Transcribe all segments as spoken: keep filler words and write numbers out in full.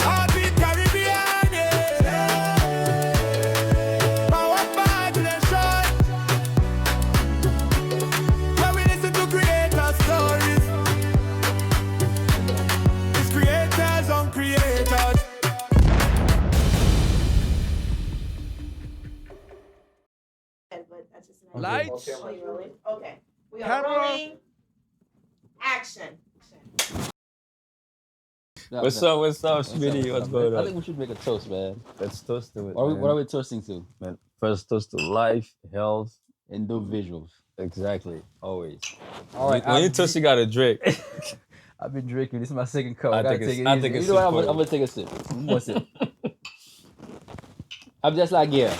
Heartbeat Caribbean, yeah. Powered by Nation. Where we listen to creator stories. It's creators on creators. Lights. Okay. We are rolling. Action. What's up? What's up, Smitty? What's going on? I think we should make a toast, man. Let's toast to it. What are we, what are we toasting to? Man, first toast to life, health, individuals. Exactly. Always. All right. When you toast, you gotta drink. I've been drinking. This is my second cup. I gotta take it easy. You know what? I'm gonna take a sip. One more sip. Abdias Laguerre.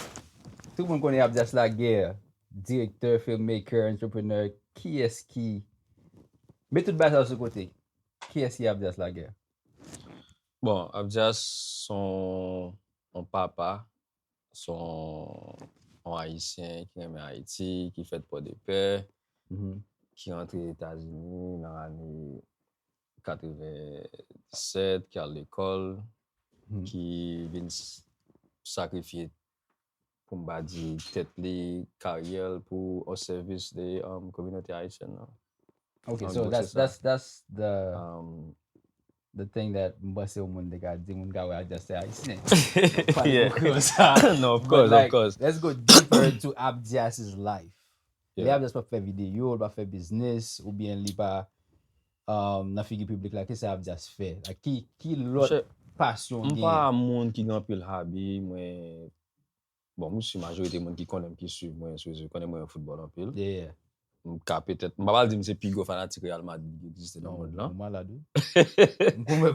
Tout moun konnen Abdias Laguerre, direktè, filmmaker, entrepreneur. Kiyès ki met tout bagay sa sou kote? Kiyès ki Abdias Laguerre? Bon, Abdias se yon, yon papa, se yon, yon Ayisyen ki renmen Ayiti, ki fèt Pòdepè, ki rantre Etazini nan ane katrevennsèt, ki al lekòl, ki vin s- sakrifye, pou m pa di, tèt li, karyè l pou o sèvis de, um, kominote ayisyèn nan. Okay, so that's, that's, that's the, the thing that m panse yon moun te ka di, moun ka wè Abdias se Ayisyen. Pale pou kreyòl sa. No, of course, of course. Let's go deeper into Abdias's life. Lè Abdias pa fè videyo, li pa fè biznis, oubyen li pa, um, nan figi piblik la, kisa Abdias fè? Like, ki, ki lòt pasyon l genyen? M pa moun ki gen anpil hobby, mwen, bon, m si majorite moun ki konnen m, ki swiv mwen sou rezo, konnen mwen renmen foutbòl anpil. M ka petèt, m pa pral di m se pi gwo fanatik Real Madrid ki egziste nan mond lan. Ou malad, wi. M konprann.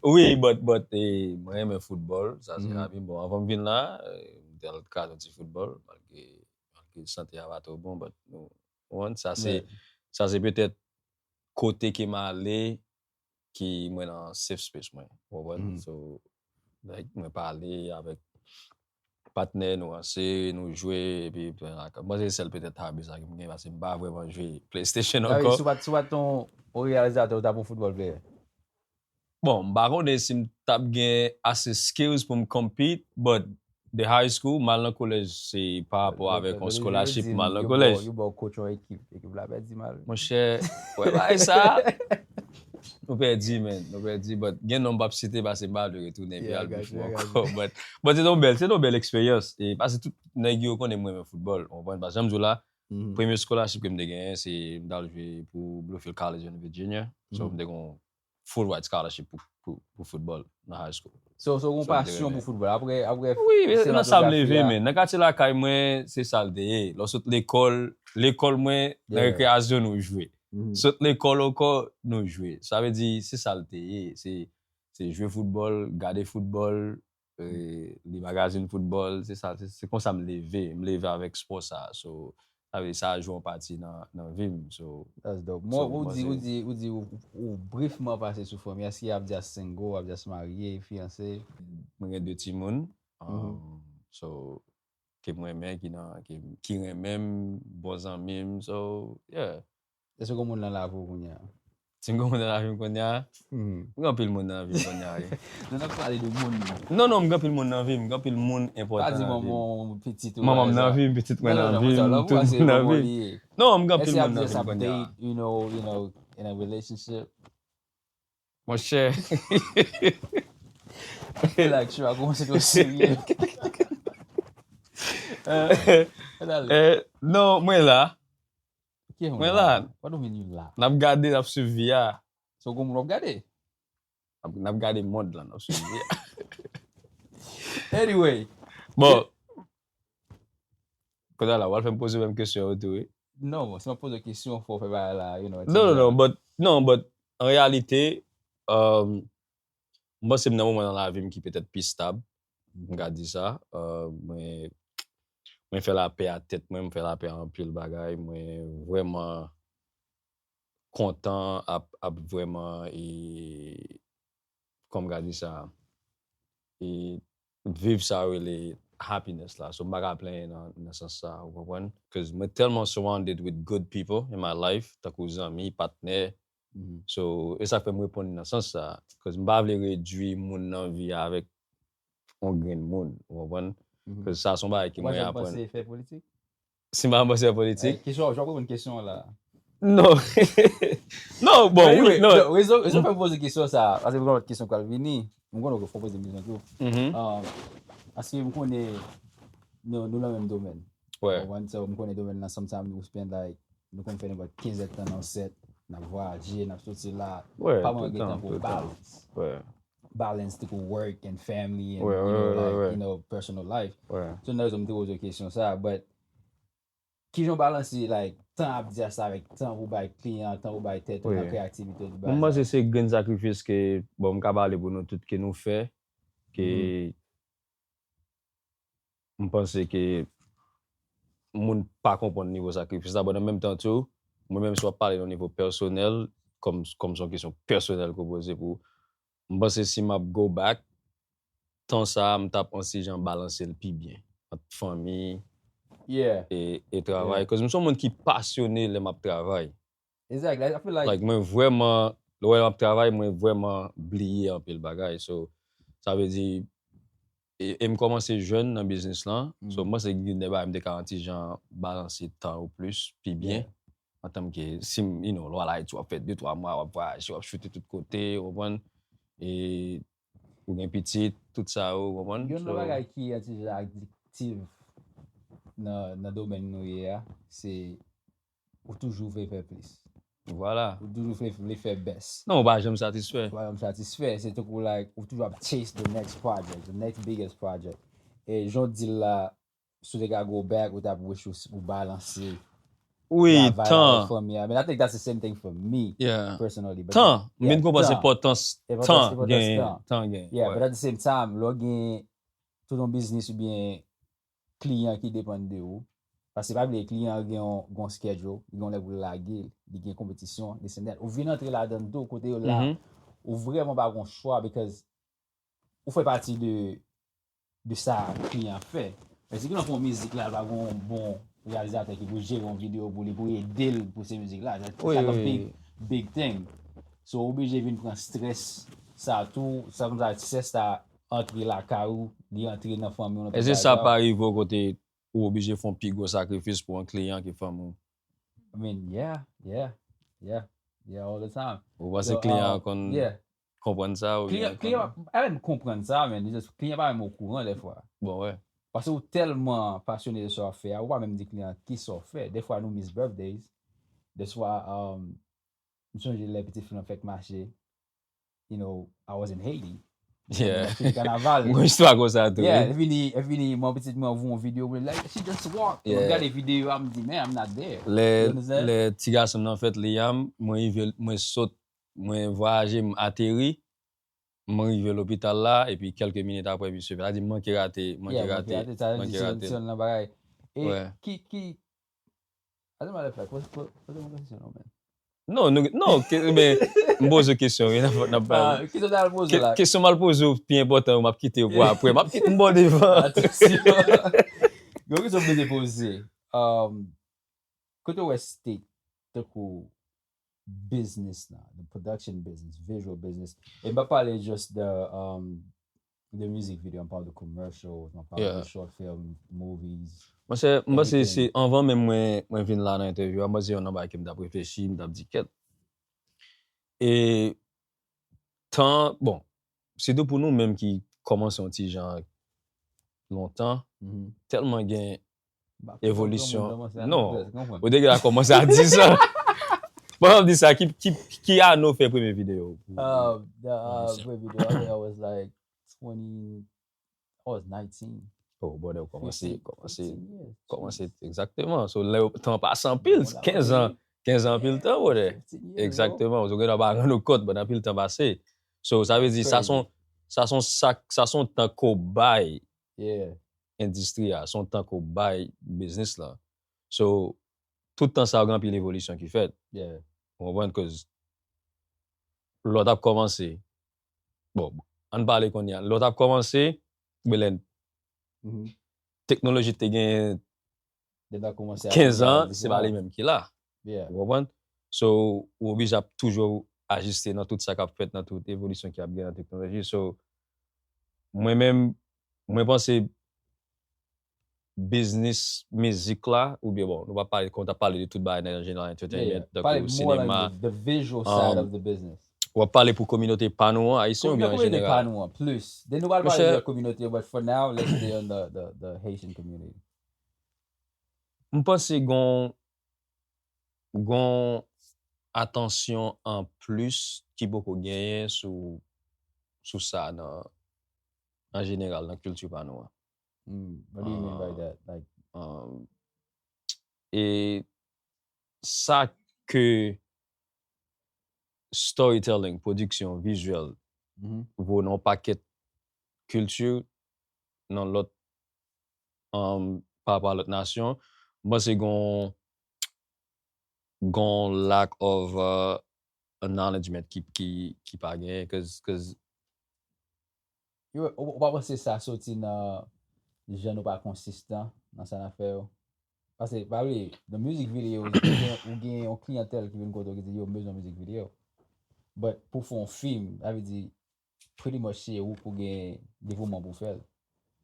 Wi, but, but, eh, mwen renmen foutbòl, sa se hobby m. Bon, anvan m vin la, eh, m te al kraze yon ti foutbòl, malgre, malgre sante a pa twò bon, but nou, ou konprann, sa se, sa se petèt kote ke m ale, ki mwen nan safe space mwen, ou konprann? So, like, mwen pale avèk patnè, nou ranse, nou jwe, epi, mwen se sèl petèt hobby sa ke m gen, paske m pa vrèman jwe PlayStation ankò. Si w pa t, si w pa t yon, yon reyalizatè, ou t ap yon football player? Bon, m pa konnen si m t ap gen ase skills pou m compete, but the high school, m al nan kolèj, se pa rapò avèk yon scholarship m al nan kolèj. Yo ba w coach yon ekip, ekip la pèdi mal. Monchè, wè bagay sa, nou pèdi, man, nou pèdi, but gen non m p ap site paske m pa vle retounen epi al bif ou ankò, but, but se yon bèl, se yon bèl eksperyans, e paske tout nèg yo konnen mwen renmen football, ou konprann, paske jan m di w la, premye scholarship ke m te genyen, se m t al jwe pou Bluefield College in Virginia, so m te gen full ride scholarship pou, pou, pou football nan high school. So, so, ou gen yon pasyon pou football. Apre, apre, wi, se nan sa m leve, men. Nan katye lakay mwen, se sa l te ye. Lè w sot lekòl, lekòl mwen, nan rekreyasyon nou jwe. Sot lekòl ankò, nou jwe. Sa vle di, se sa l te ye. Se, se jwe football, gade football, eh, li magazin football, se sa, se, se konsa m leve. M leve avèk spò sa. So, sa vle di sa jwe yon pati nan, nan vi m. So, that's dope. Mwen, ou di, ou di, ou di, ou, ou briefman pase sou fanmi. Èske Abdias single, Abdias marye, fiyanse? Mwen gen de timoun. Um, so, ke m renmen, ki nan, ki, ki renmen m, bon zanmi m. So, yeah. Èske gen moun nan lavi w kounye a? Si m gen moun nan lavi m kounye a? M gen anpil moun nan lavi m kounye a, wi. Non, n ap pale de moun. Non, non, m gen anpil moun nan vi m, m gen anpil moun enpòtan nan vi m. Pa di manman w, pitit ou, manman m nan vi m, pitit mwen nan vi m, tout moun nan vi m. Non, m gen anpil moun nan vi m kounye a. Èske Abdias ap date, you know, you know, in a relationship? Monchè. Fè la aksyon a kòmanse twò serye. Eh, non, mwen la. Mwen la. What do you mean you la? N ap gade, n ap swiv vi a. So, gon moun w ap gade? N ap, n ap gade mond lan, n ap swiv vi a. Anyway. Bon. Kounye a la, w al fè m poze menm kesyon yo tou, wi. Non, bon, si m ap poze w kesyon, fò w fè bagay la, you know. Non, non, non, but, non, but, an reyalite, um, m panse m nan moman nan lavi m ki petèt pi stab, m ka di sa. Uh, mwen, mwen fè lapè a tèt mwen, mwen fè lapè a anpil bagay, mwen vrèman kontan ap, ap vrèman, e, kòman m ka di sa, e, viv sa yo rele happiness la. So, m pa ka plenyen nan, nan sans sa, ou konprann? 'Cause mwen tèlman surrounded with good people in my life, tankou zanmi, patnè, So, e sa k fè m reponn nan sans sa. Cause m pa vle redui moun nan vi a avèk yon grenn moun, ou konprann? Cause sa se yon bagay ki mwen aprann. Ou pa janm panse fè politik? Si m pa panse fè politik? Kesyon, jan w reponn kesyon an la. Non. Non, bon, wi, non. Rezon, rezon fè m poze kesyon sa, paske gen lòt kesyon k pral vini. M konnen w fò poze m kesyon tou. Paske m konnen nou, nou nan menm domèn. Ou konprann? So, m konnen domèn nan, sometimes nou spend like, nou konn fè nenpòt kenz èdtan nan yon sèt, n ap vwayaje, n ap soti la. Pa mwen gen tan pou balance. Balance to work and family and you know, like, you know, personal life. So nan rezon m te poze w kesyon sa, but kijan w balanse like tan ap di a sa avèk tan pou bay kliyan, tan pou bay tèt ou nan kreyativite ou? Mwen panse se grenn sakrifis ke, bon, m ka pale pou nou tout ke nou fè, ke m panse ke moun pa konprann nivo sakrifis la, but an menm tan tou, mwen menm si w ap pale nan nivo pèsonèl, kòm, kòm se yon kesyon pèsonèl ke w poze pou, m panse si m ap go back, tan sa a, m t ap an ti jan balanse l pi byen ant fanmi e, e travay. Cause m se yon moun ki pasyone lè m ap travay. Exactly. I feel like, like, mwen vrèman, lè m ap travay, mwen vrèman bliye anpil bagay. So, sa vle di, e, e m kòmanse jèn nan biznis lan. So, m panse gen de bagay m te ka an ti jan balanse tan ou plis, pi byen. Antanke, si m, you know, lè w al Ayiti, w ap fè de, twa mwa, w ap vwayaje, w ap choute tout kote, ou konprann? E ou gen pitit, tout sa yo, ou konprann? Youn nan bagay ki an ti jan adiktif nan, nan domèn nou ye a, se ou toujou vle fè plis. Vwala. Ou toujou vle, vle fè best. Non, ou pa janm satisfè. Ou pa janm satisfè. Se tankou, like, ou toujou ap chase the next project, the next biggest project. E jan w di l la, si w te ka go back, ou t ap wish ou, ou balanse travay avèk fanmi a. But I think that's the same thing for me, personally. Tan. M vin konprann enpòtans tan gen. Tan gen. Yeah, but at the same time, lè w gen tout yon biznis oubyen kliyan ki depann de ou, paske pa bliye kliyan an gen yon, gen yon schedule, li gen yon lè pou l lage, li gen konpetisyon, this and that. Ou vin antre ladan l tou, kote yo la, ou vrèman pa gen chwa because ou fè pati de, de sa kliyan an fè. Men si kliyan an fè yon mizik la, pa gen yon bon reyalizatè ki pou jere yon videyo pou li, pou ede l pou se mizik la. That's a big, big thing. So, ou oblije vin pran stress sa tou, sa konsa stress sa antre lakay ou, li antre nan fanmi w, nan tout bagay sa. Èske sa pa rive w kote ou oblije fè yon pi gwo sakrifis pou yon kliyan ki fanmi w? I mean, yeah, yeah, yeah, yeah, all the time. Ou panse kliyan an konn konprann sa oubyen kliyan, kliyan pa menm konprann sa, men kliyan pa menm okouran dèfwa. Bon, wè. Paske ou tèlman pasyone de sa w ap fè a, ou pa menm di kliyan kisa w fè. Dèfwa nou miss birthdays. Dèfwa, um, m sonje lè pitit fi m nan fèk mache, you know, I was in Haiti. Yeah. Fini kanaval. Mwen istwa konsa tou. Yeah, li vini, li vini, mwen pitit mwen voye yon videyo pou li, like, she just walked. Mwen gade videyo a, m di, man, I'm not there. Lè, lè ti gason m nan fèt, Liam, mwen rive, mwen sot, mwen vwayaje, m ateri, mwen rive lopital la, epi kèlke minit apre, misye fèt. Sa di, m manke rate, manke rate, manke rate. Nan bagay. E ki, ki, As a matter of fact, poze, poze, poze mwen kesyon non, man. Non, nou, non, ke, men, m poze w kesyon, wi, n ap, n ap pale. Kesyon m al poze w la. Kesyon m al poze w pi enpòtan, m ap kite w pou apre. M ap kite m bò devan. Atansyon. Yon kesyon m te poze. Um, kote w wè state tankou business la, the production business, visual business. E m pa pale just the, um, the music video, m pale de commercials, m pale de short film, movies. Mwen se, m panse se anvan menm mwen, mwen vin la nan entèvyou a, m panse se youn nan bagay ke m t ap reflechi, m t ap di kèt. E tan, bon, sitou pou nou menm ki kòmanse yon ti jan lontan, tèlman gen evolisyon. Non, ou te gentan kòmanse a diz an. Bon, m ap di sa, ki, ki, ki ane w fè premye videyo? Uh, the, uh, premye videyo, I think I was like twenty, I was nineteen. Oh, brother, ou kòmanse, kòmanse, kòmanse, egzakteman. So, lè tan pase anpil, kenz an, kenz an anpil tan, brother. Egzakteman. So, gen nan pa rann ou kont, but anpil tan pase. So, sa vle di, sa son, sa son, sa, sa son tan ke w bay endistri a, son tan ke w bay biznis la. So, tout tan sa yo gen anpil evolisyon ki fèt. Ou konprann? Cause lè w t ap kòmanse, bon, ann pale kounye a, lè w t ap kòmanse, Belen, teknoloji te gen kenz an, se pa li menm ki la. Ou konprann? So, ou oblije ap toujou ajiste nan tout sa k ap fèt, nan tout evolisyon ki ap gen nan teknoloji. So, mwen menm, mwen panse biznis mizik la, oubyen bon, nou pa pale, kon w t ap pale de tout bagay nan jeneral, entertainment, tankou sinema, the visual side of the business. W ap pale pou kominote pa nou an, ayisyen oubyen an jeneral? Kominote pa nou an, plis. Den nou pral pale de lòt kominote, but for now, let's stay on the, the, the Haitian community. M panse gon gon atansyon an plis ki poko genyen sou sou sa nan an jeneral nan kilti pa nou an. Mm, what do you mean by that? Like, um, e sa ke storytelling, pwodiksyon vizyèl, mm-hmm, vo nan yon pakèt kilti nan lòt, um, pa rapò a lòt nasyon, m panse gon gon lack of uh, acknowledgement ki ki ki pa genyen, cause cause Yo, ou ou pa panse sa soti nan jan nou pa konsistan nan sa n ap fè yo? Paske pa bliye, nan music videos, ou gen ou gen yon kliyantèl ki vin kote w ki di yo m bezwen music video. But pou fè yon fim, sa vle di pretty much se ou pou gen devouman pou fè l.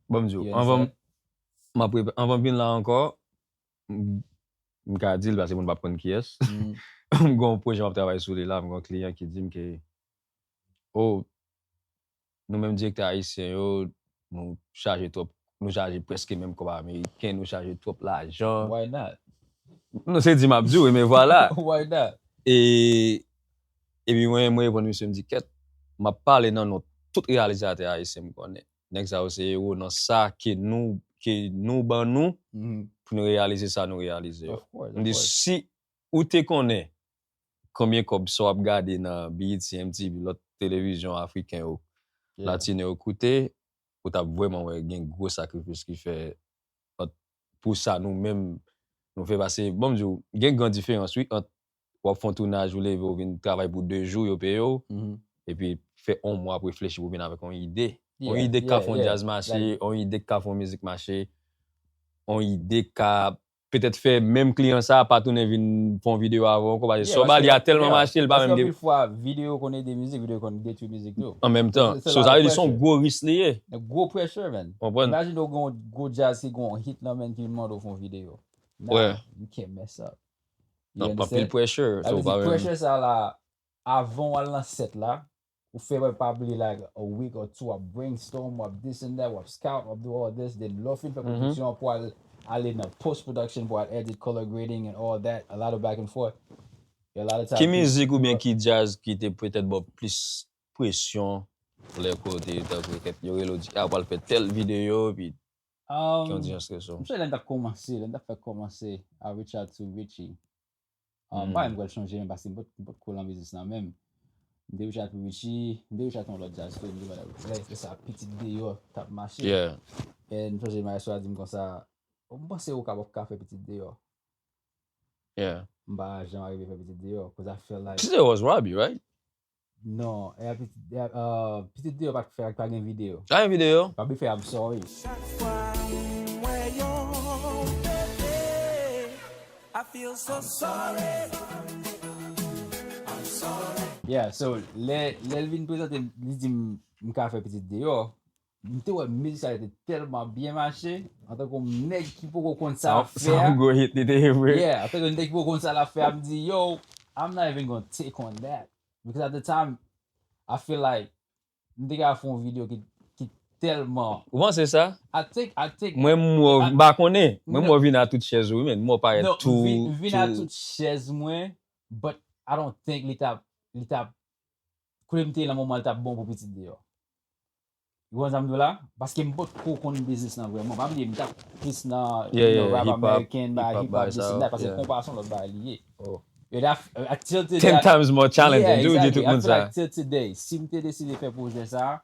Bon, m di w, anvan m ap anvan m vin la ankò, m ka di l paske moun p ap konn kiyès. M gen yon pwojè m ap travay sou li la, m gen yon kliyan ki di m ke, oh, nou menm direktè ayisyen yo, nou chaje twòp, nou chaje prèske menm kòb ameriken, nou chaje twòp lajan. Why not? Non, se di m ap di w, men vwala. Why not? E epi mwen, mwen reponn misye, m di, kèt, m ap pale nan non tout reyalizatè ayisyen m konnen. Nèg sa yo se ewo nan sa ke nou ke nou ban nou pou nou reyalize sa nou reyalize yo. M di, si ou te konnen konbyen kòb sa w ap gade nan B E T, M T V, lòt televizyon afriken yo, latino yo koute, ou t ap vrèman wè gen gwo sakrifis ki fè ant pou sa nou menm nou fè. Paske, bon, m di w, gen gran diferans, wi, ant w ap fè yon tounaj, ou leve, ou vin travay pou de jou, yo peye w, epi fè yon mwa ap reflechi pou w vin avèk yon ide. Yon ide k ka fè yon djaz mache, yon ide k ka fè yon mizik mache, yon ide k ka petèt fè menm kliyan sa a pa tounen vin fè yon videyo avè w ankò, paske sa w ba li a tèlman mache, li pa menm gen. Paske anpil fwa, videyo konn ede mizik, videyo konn detwi mizik tou. An menm tan. So, sa vle di se yon gwo risk li ye. Yon gwo pressure, man. Konprann? Imajine w gen yon gwo djaz ki gen yon hit nan men ki mande w fè yon videyo. Nah, you can't mess up. Nan anpil pressure. Sa vle di pressure sa la, avan w al nan set la, ou fè pa bliye like a week or two, w ap brainstorm, w ap this and that, w ap scout, w ap do all this, then lè w fin fè pwodiksyon an pou al ale nan post production, pou al edit, color grading and all that, a lot of back and forth. Ki mizik oubyen ki djaz ki te petèt ba w plis presyon lè kote tankou kèt yo rele w di a w pral fè tèl videyo epi ki yon djaz ke sou? M sonje lè m t ap kòmanse, lè m t ap fèk kòmanse, I reach out to Richie. M pa menm pral chanje men paske m pot m pot ko lan biznis lan menm. M te reach out pou Richie, m te reach out yon lòt djaz tou, m te pale lè sa pitit deyò t ap mache. And m sonje Maestro a di m konsa, m panse ou kapab ka fè pitit deyò. M pa janm arive fè pitit deyò, cause I feel like. Pitit deyò was Robbie, right? Non, e a pitit deyò pa t fè ak pa gen videyo. Pa gen videyo? Robbie fè I'm sorry. Chak fwa m wè yo bebe, I feel so sorry. Yeah, so lè lè l vin prezante m, li di m m ka fè pitit deyò, m te wè mizik sa te tèlman byen mache, antanke yon nèg ki poko konn sa l ap fè a. Sa yon gwo hit li te ye vre. Yeah, antanke yon nèg ki poko konn sa l ap fè a, m di, yo, I'm not even gonna take on that. Because at the time, I feel like m te ka fè yon videyo ki ki tèlman. Ou panse sa? I think, I think. Mwen m wè w, m pa konnen. Mwen m wè w vin a tout chèz ou wi, men m wè w parèt tou. Non, m vin a tout chèz mwen, but I don't think li t ap, li t ap, kote m te ye nan moman an, li t ap bon pou pitit deyò. Ou konprann sa m di w la? Paske m potko konn biznis lan vrèman. Pa bliye, m t ap plis nan, you know, rap American, bagay hip hop, this and that, paske konpa se yon lòt bagay li ye. Yo, that, uh, till today, ten times more challenging, tou di tout moun sa. Till today, si m te deside fè pwojè sa,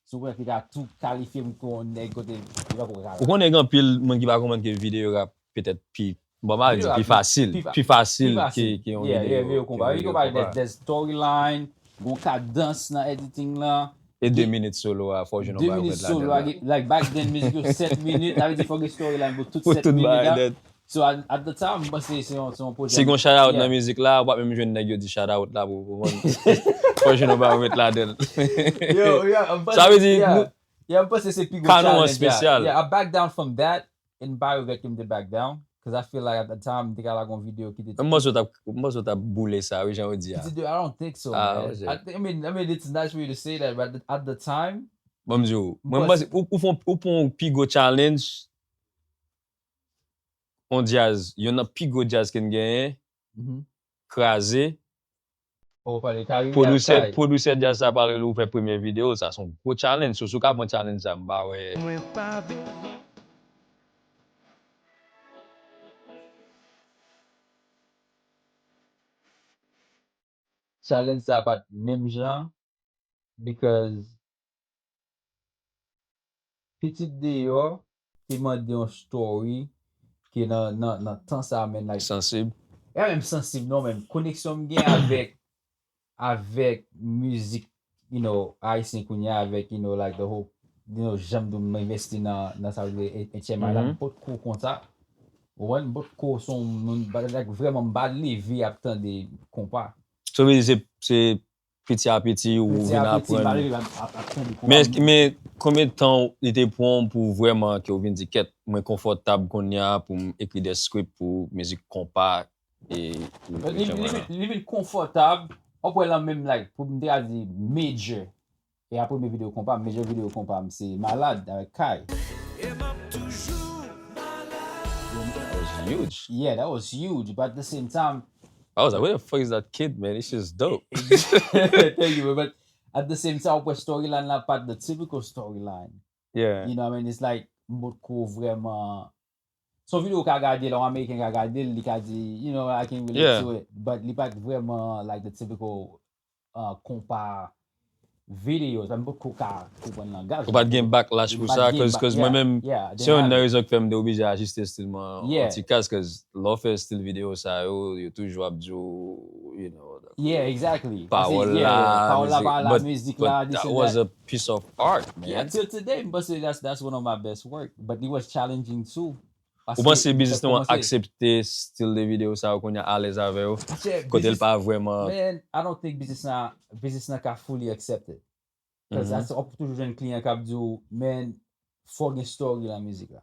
sou pwen ki ka tou kalifye m kon yon nèg kote li pa poko ka. Ou konnen gen anpil moun ki pa konprann ke videyo rap petèt pi, bon, m pa di pi fasil, pi fasil ke ke yon videyo. Videyo konpa, videyo konpa, there's storyline, gon kadans nan editing lan. E de minit solo a, fò w jwenn yon bagay pou met ladan. De minit solo a, like, back then mizik yo sèt minit, sa vle di fò gen storyline pou tout sèt minit la. So at, at the time, m panse se yon, se yon pwojè. Si gon shout out Yeah. Nan mizik la, w ap menm jwenn nèg yo di shout out la pou pou konn. Fò jwenn yon bagay ou met ladan l. Yo, yeah, but, Sa vle di, yeah. nou- Yeah, m panse se pi gwo Ka nou an challenge. Yeah. espesyal. Yeah, I back down from that and m pa regret ke m te back down. Cause I feel like at the time, m te ka lage yon videyo ki te. M panse w t ap, m panse w t ap boule sa, wi, jan w di a. Ti de, I don't think so, Ah, man. ok. I, th- I mean, I mean, it's nice for you to say that, but at the, at the time, Bon, m di w, mwen, m Mwen panse, ou, ou fè yon, ou fè yon pi gwo challenge, yon djaz, yon nan pi gwo djaz ke n genyen, mhm. kraze, Oh, pale Karibe pwodisè, ak Kay. Pwodisè djaz sa pale ou fè premye videyo, sa se yon gwo challenge. So, si w ka pran challenge sa, m pa wè. Mwen pa bezwen. Challenge sa pa t menm jan, because Pitit Deyò te mande yon story ke nan, nan, nan tan sa, men, like, Sansib. E pa menm sansib non, men koneksyon m gen avèk, avèk mizik, you know, ayisyen kounye a, avèk, you know, like, the whole, you know, jan m, m envesti nan, nan sa vle H M I la, Mhm. M potko konsa. Ou konprann? M potko se yon moun, ba- like, vrèman, m pa leve ap tande konpa. So, se, se piti a piti ou Piti vin a piti, m pa aprann. leve ap, ap, ap tande konpa. Men, men konbyen tan li te pran w pou vrèman ke w vin di, kèt, mwen konfòtab kounye a pou m ekri de script pou mizik konpa e pou Li, li, li, li vin konfòtab, w ap wè lan menm, like, pou m te ka di major. E a premye videyo konpa, major videyo konpa m se Malad avèk Kay. That was huge. Yeah, that was huge, but at the same time, I was like, where the fuck is that kid, man? It's just dope. Thank you, but at the same time, w ap wè storyline la pa t the typical storyline. Yeah. You know what I mean? It's like, m potko vrèman. Se yon videyo ou ka gade, lè yon Ameriken ka gade l, li ka di, you know, I can relate Yeah. to it. But li pa t vrèman, like, the typical uh, konpa videos, m potko ka konprann langaj. Ou pa t gen backlash M pou pa t sa, gen cause, back- cause mwen yeah, menm, yeah, I didn't se youn have nan it. Rezon k fè m te oblije ajiste stil mwen Yeah. an ti kras, cause lè w fè stil videyo sa yo, yo toujou ap di w, you know, Yeah, exactly. Pawòl Yeah, la, pawòl la, mizik, pawòl la, but, mizik but la, this that and was that. A piece of art, man. Yeah, till today, m panse that's, that's one of my best work. But it was challenging too. Ou panse biznis nou an aksepte stil de videyo sa yo kounye a alèz avè yo? Kote l pa vrèman. Man, I don't think business nan, business nan ka fully accept it. Cause Mhm. that's, w ap toujou jwenn kliyan k ap di w, man, fò gen story lan mizik la.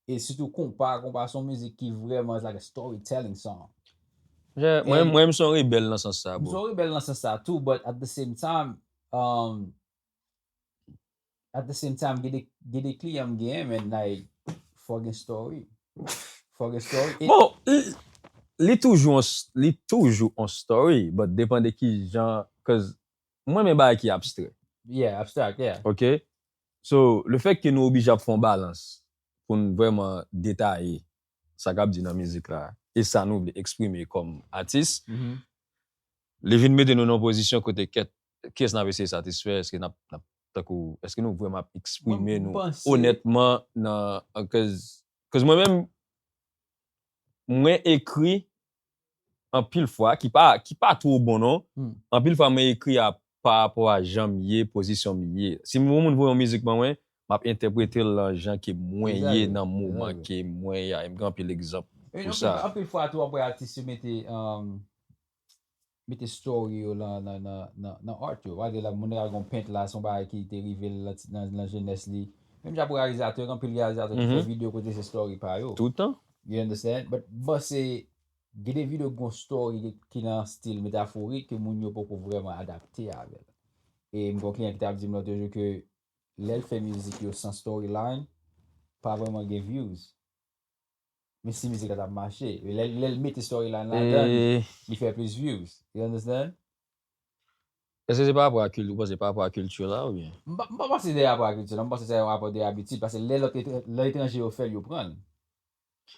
E sitou konpa, konpa se yon mizik ki vrèman, it's like a storytelling song. Yeah, mwen, And- mwen, m se yon rebèl nan sans sa, M se bro. yon rebèl nan sans sa tou, but at the same time, um, at the same time, gen de, gen de kliyan m genyen, men, like, fò gen story. Fò gen story. E- Bon, li, li toujou on, li toujou on story, but depan de ki jan, cause mwen, men bagay ki abstrè. Yeah, abstract, yeah. Ok? So, le fèt ke nou oblije ap fè yon balans pou n vrèman detaye sa k ap di nan mizik la, e sa nou vle eksprime kòm atis, Mhm. li vin mete nou nan yon pozisyon kote kèt, kiyès n ap eseye satisfè, èske n ap, n ap, tankou, èske nou vrèman ap eksprime Mwen, m nou panse- onètman nan, cause, cause mwen menm, mwen ekri anpil fwa, ki pa, ki pa two bon non, Hmm. anpil fwa mwen ekri a pa rapò a jan m ye, pozisyon m ye. Si yon moun voye yon mizik ban mwen, m ap entèprete l nan jan ke mwen ye Exactly. nan moman Exactly. ke mwen ye a. E m gen anpil egzanp E pou anpil, sa. Anpil fwa tou, w ap wè atis yo mete, um, mete story yo nan, nan, nan, nan, nan art yo. Wade la, moun nan gen yon pent la, se yon bagay ki te rive l nan, nan, nan jenès li. Menm jan pou reyalizatè, gen anpil reyalizatè ki Mhm. fè videyo kote se story pa yo. Toutan. You understand? But, but se, gen de videyo ki gen story ki, ki nan stil metaforik ke moun yo poko vrèman adapte avè l. E m gen yon kliyan ki t ap di m lòt jou ke lè l fè mizik yo san storyline, pa vrèman gen views. Men si mizik la t ap mache, lè, lè l mete storyline ladan, E li fè plis views. You understand? èske se pa rapò a kilti, ou panse pa rapò a kilti la oubyen? M pa, m pa panse se rapò a kilti, non, m panse se yon rapò de abitid, paske lè lòt etre-, lè etranje yo fè l, yo pran l.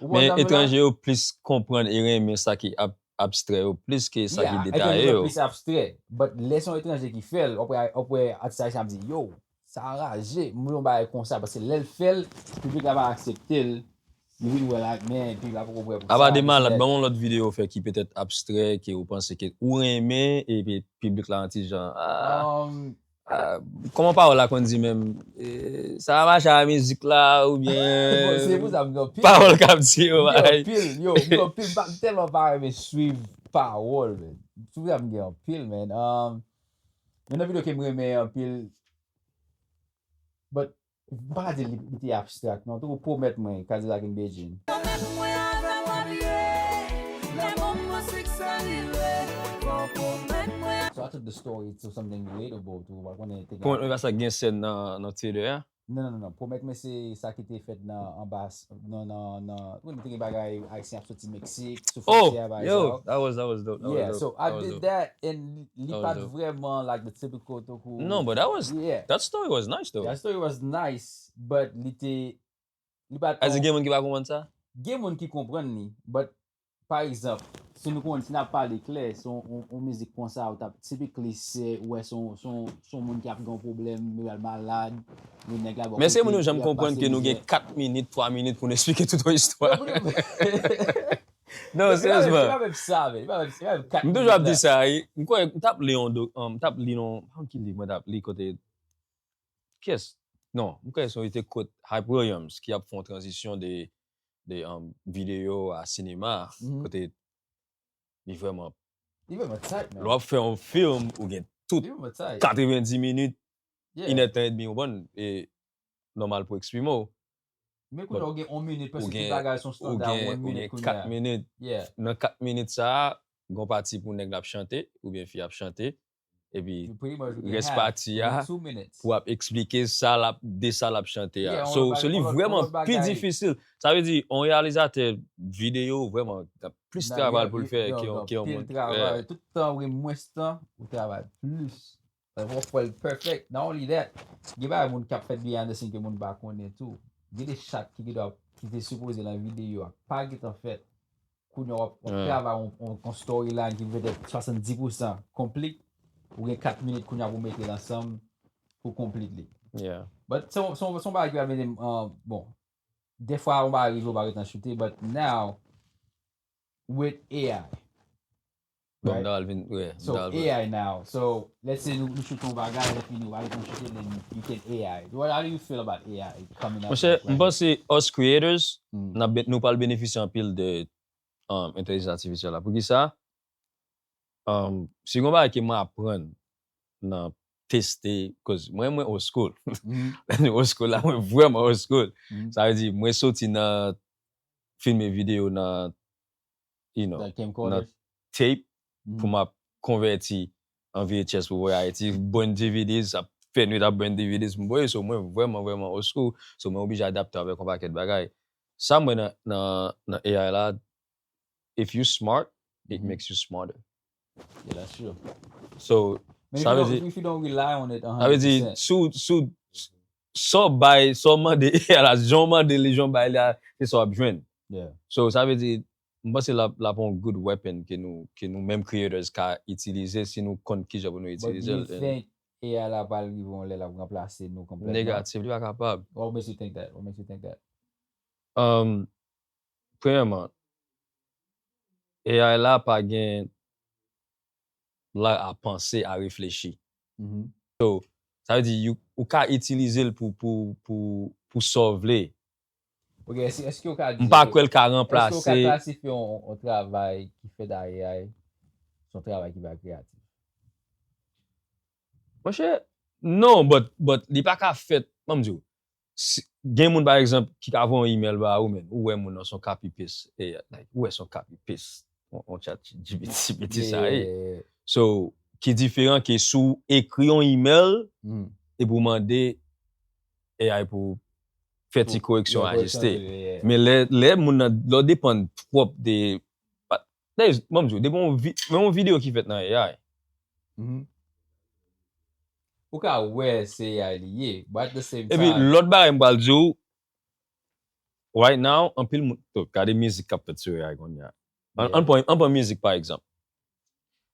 Ou wè Men sa m vle di la? Etranje yo plis konprann e renmen sa ki ab-, abstrè yo plis ke sa ki Yeah, detaye etranje yo yo. Plis abstrè. But lè se yon etranje ki fè l, w ap wè, w ap wè atis ayisyen ap di, yo, sa raje, m vle yon bagay konsa, paske lè l fè l, piblik la pa aksepte l, li vin wè l ak men, piblik la poko prè pou sa. Apa de Malad, This and that. Ban m yon lòt videyo w fè ki petèt abstrè, ke ou panse ke ou renmen, epi piblik la yon ti jan, ah, Um, Kòman pawòl la konn di menm? Eh, sa va mache a mizik la oubyen Se pou sa m gen anpil. Pawòl k ap di yo M gen bagay. Anpil, yo, m gen anpil, m pa- m tèlman pa renmen swiv pawòl, men. Se pou sa m gen anpil, men. Um, men nan videyo ke m renmen anpil, but, m pa ka di li, li te abstract, non. Tankou Pwomèt Mwen, Kadilak and Bedjine. Pwomèt mwen avè m w ap ye, lè bon mwen sik salire, fò w pwomèt mwen. So I took the story to something relatable to, ou pa konnen te Pwomèt Mwen pa sa gen sèn nan, nan trailer a? Non, non, non, non. Pwomèt Mwen se sa ki te fèt nan anba, nan, nan, nan, wi, nou te gen bagay Ayisyen ap soti Meksik, sou Oh, fwontyè, bagay yo, sa yo. That was, that was dope. That Yeah, was so dope. I That was did dope. That, and li That was pa t dope. Vrèman like the typical tankou. No, but that was, Yeah. That story was nice though. That story was nice, but li te, li pa t As in, gen moun ki pa konprann sa? Gen moun ki konprann li, but pa egzanp, si nou konn, si n ap pale klè, se yon, yon, yon mizik konsa, ou t ap, typically, se, ou wè, se yon, se yon, se yon moun ki ap gen yon pwoblèm, li al malad, yon nèg la ba Men se moun yo janm konprann ke nou gen kat minit, twa minit pou nou eksplike tout yon istwa. Non, Se pa menm- se seryezman. pa menm sa, men. Se pa menm, se pa menm kat M toujou ap minit di la. Sa, wi. M kwè, m t ap li yon, do- um, m t ap li yon, pa ki liv mwen t ap li kote, kiyès? Non, m kwè se yon li te quote Hype Williams ki ap fè yon tranzisyon de, de um, videyo a sinema, Mhm. kote li vrèman, Li vrèman tight, man. lè w ap fè yon film, ou gen tout Li vrèman tight. Katrevendi minit, Yeah. Inèdtan edmi, ou konprann, e nòmal pou eksprime w. Men kounye a ou gen yon minit, Ou paske gen, tout bagay se yon ou standard, gen, one ou minute gen kounye kat a. Minit. Yeah. Nan kat minit sa a, gon pati pou nèg la ap chante, oubyen fi ap chante, epi You pretty much, you can rès have pati a, two minutes. Pou ap eksplike sa l ap, de sa l ap chante a. Yeah, on So, lòt so li on lòt- vrèman on lòt pi bagay. Difisil. Sa vle di, yon reyalizatè videyo, vrèman, gen plis Nan, travay gen- pou l fè yo, ke yon, yo, ke yon pil moun. Travay, Yeah. Tout tan ou gen mwens tan, ou travay plis. Like, w ap fè l perfect. Not only that, gen bagay moun k ap fèt behind the scene ke moun pa konnen tou. Gen de shot ki, ki dwa, ki te sipoze nan videyo a, pa gentan fèt. Kounye a w ap, w ap Yeah. travay yon, yon, yon storyline ki petèt swasanndis pou san complete. Ou gen kat minit kounye a pou mete l ansanm pou complete li. Yeah. But se yon, se yon, se yon bagay ki pa mete m, uh, bon, dèfwa yon bagay rive ou pa gentan choute, but now, with A I. Bon, Right? m ta al vin, yeah, m So, ta al vin. A I now. So, let's say nou, nou choute yon bagay, lè fini, ou pa gentan choute, then you can A I. What, how do you feel about A I coming out? Monchè, Like, m panse us creators, Mm. n ap ben- nou pral benefisye anpil de um, entèlijans atifisyèl la. Poukisa? Um, si gon bagay ke mwen aprann nan teste, cause mwen, mwen old school. Mhm. Lè nou old school la, mwen vrèman old school. Mhm. Sa vle di, mwen soti nan filme videyo nan, you know, The nan camcorder. Tape Mhm. Pou m ap konvèti an V H S pou voye Ayiti, burn D V Ds, ap fè nwit ap burn D V Ds pou m voye, so mwen vrèman, vrèman old school, so mwen oblije adapte avèk yon pakèt bagay. Sa m wè nan, nan, nan A I la, if you smart, it Mhm. Makes you smarter. Yeah, that's true. So, But if sa you vle don't, di, if you don't rely on it sa vle di, one hundred percent. Sou, sou, sa w bay, sa w mande A I la, jan w mande li, jan w bay li a, se sa w ap jwenn. Yeah. So, sa vle di, m panse l ap, l ap yon good weapon ke nou, ke nou menm creators ka itilize si nou konn kijan pou nou But itilize do l. you think A I la pral rive yon lè l ap ranplase nou konplètman? Negatif, li pa kapab. What makes you think that? What makes you think that? Um, premyèman, A I la pa gen la a panse, a reflechi. Mhm. So, sa vle di, you- ou ka itilize l pou, pou, pou, pou sa w vle. Ok, èske, èske ou ka di M pa ke- kwè l ka èske ou ka ranplase. Klasifye yon, yon travay ki fèt a A I se yon travay ki pa kreyatif? Monchè, non, but, but li pa ka fèt, ban m di w, si, gen moun, pa egzanp, ki ka voye yon email ba ou, men, ou wè moun nan se yon copy paste, e, like, ou wè se yon copy paste, yon, yon chat G P T, G P T sa ye. Yeah. So, ki diferan ke si w ekri yon email, Mhm. epi w mande A I pou fè ti Pou- koreksyon, yeah, ajiste. Koreksyon, yeah. Men lè, lè moun nan, lè w depann twòp de, pa- dayè, ban m di w, depi yon vi- men yon videyo ki fèt nan A I, Mhm. Ou ka wè se A I li ye, but at the same Epi time, lòt bagay m pral di w, right now, anpil moun, to, gade mizik k ap fèt sou A I kounye a. An, Yeah. an pran, an pran mizik pa egzanp.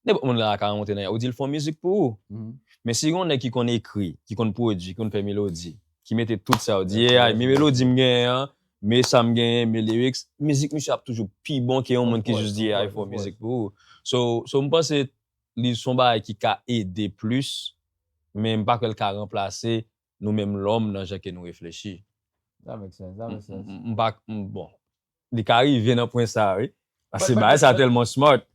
Nenpòt moun la ka monte nan A I, ou di l fè yon mizik pou ou. Mhm. Men si gen yon nèg ki konn ekri, ki konn pwodui, ki konn fè melodi, ki mete tout sa, ou di, Yeah, yeah, yeah, men yeah. Melodi m genyen an, men sa m genyen, men lyrics, mizik misye ap toujou pi bon ke yon Of moun ki course, jis di of A I course, fè yon of mizik pou ou. So, so m panse li se yon bagay ki ka ede plis, Men m pa kwè l ka ranplase nou menm lòm nan jan ke nou reflechi. That makes sense. That makes sense. M pa, bon, li ka rive nan pwen sa, wi. Paske bagay sa tèlman smart.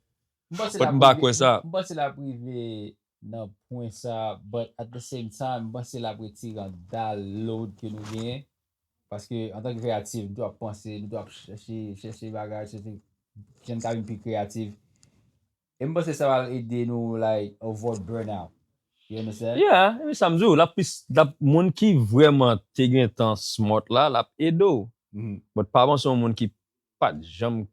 But m pa kwè sa. M panse l ap rive nan pwen sa, but at the same time, m panse l ap retire andalan ke nou genyen. Paske antanke kreyatif, nou dwe ap panse, nou dwe ap chèche, chèche bagay, chèche jan n ka vin pi kreyatif. E m panse sa va ede nou, like, avoid burnout. You understand? Yeah, e sa m di w, l ap plis, l ap, moun ki vrèman te gen tan smart la, l ap ede w. But pa panse yon moun ki pa t janm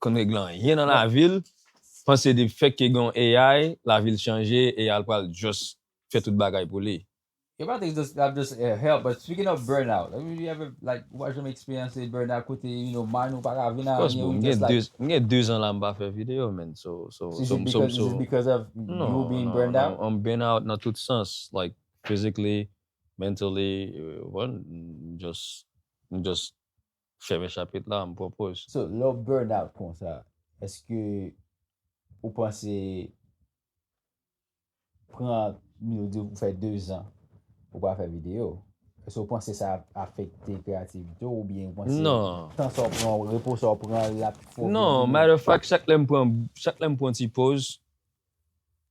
konn regle anyen nan lavi l, panse de fèt ke gen yon A I, lavi l chanje, A I pral just fè tout bagay pou li. Yo pa te just, ap just uh, help, but speaking of burnout, like, you ever, like, ou pa janm experience burnout kote, you know, mind ou pa ka vin a anyen, m gen de zan la m pa fè videyo, man. So, so, so, so, so, because of you being burned out? I'm burned out nan tout sans, like, physically, mentally, uh, well, just, just fèmen chapit la, m pran poz. So, lè w burn out konsa, èske ou panse pran, nou di ou fè de zan ou pa fè videyo, èske ou panse sa ap afekte kreyativite w oubyen ou panse tan sa w pran, repo sa w pran, l ap fè w vin pi bon? Non, matter of fact, chak lè m pran, chak lè m pran ti poz,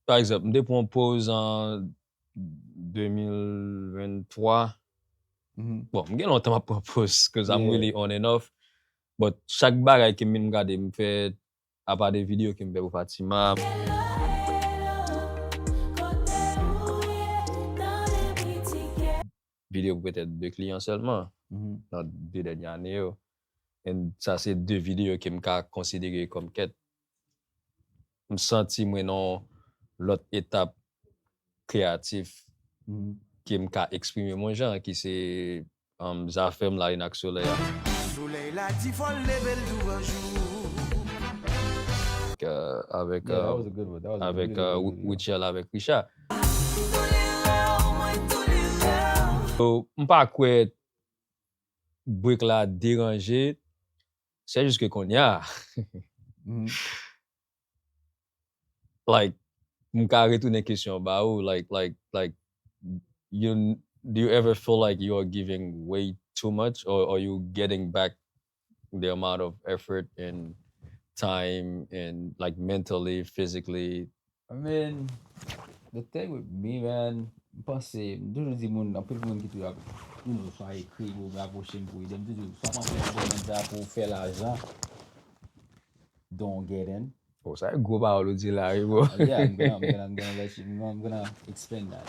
pa egzanp, m te pran poz an de mil venntwa. Bon, m gen lontan m ap pran poz, cause I'm really on and off. But chak bagay ke m vin gade m fè, apa de videyo ke m fè pou Fatima, videyo pou petèt de kliyan sèlman nan de dènye ane yo. And sa se de videyo ke m ka konsidere kòm kèt. M santi mwen nan yon lòt etap kreyatif ke m ka eksprime mwen jan, ki se um, zafè m lalin ak solèy a. Solèy la di fò l leve l douvan jou. Avèk, uh, avèk, Yeah, that was a good one. That was a avèk really, uh, really good one. Witchell, avèk Richard. So, m pa kwè break la deranje, se jis ke kounye a. Mhm. Like, m ka retounen kesyon an ba ou, like, like, like, you, do you ever feel like you are giving way too much, or are you getting back the amount of effort and time and, like, mentally, physically? I mean, the thing with me, man, m panse, m toujou di moun, anpil moun ki toujou ap, you know, swa ekri m oubyen apwoche m pou ede m, toujou, swa m ap fè sa pou fè lajan, don't get in. Oh, sa e gwo pawòl ou di la, wi, bro. Yeah, I'm gonna, I'm gonna, I'm gonna let you, I'm gonna explain that.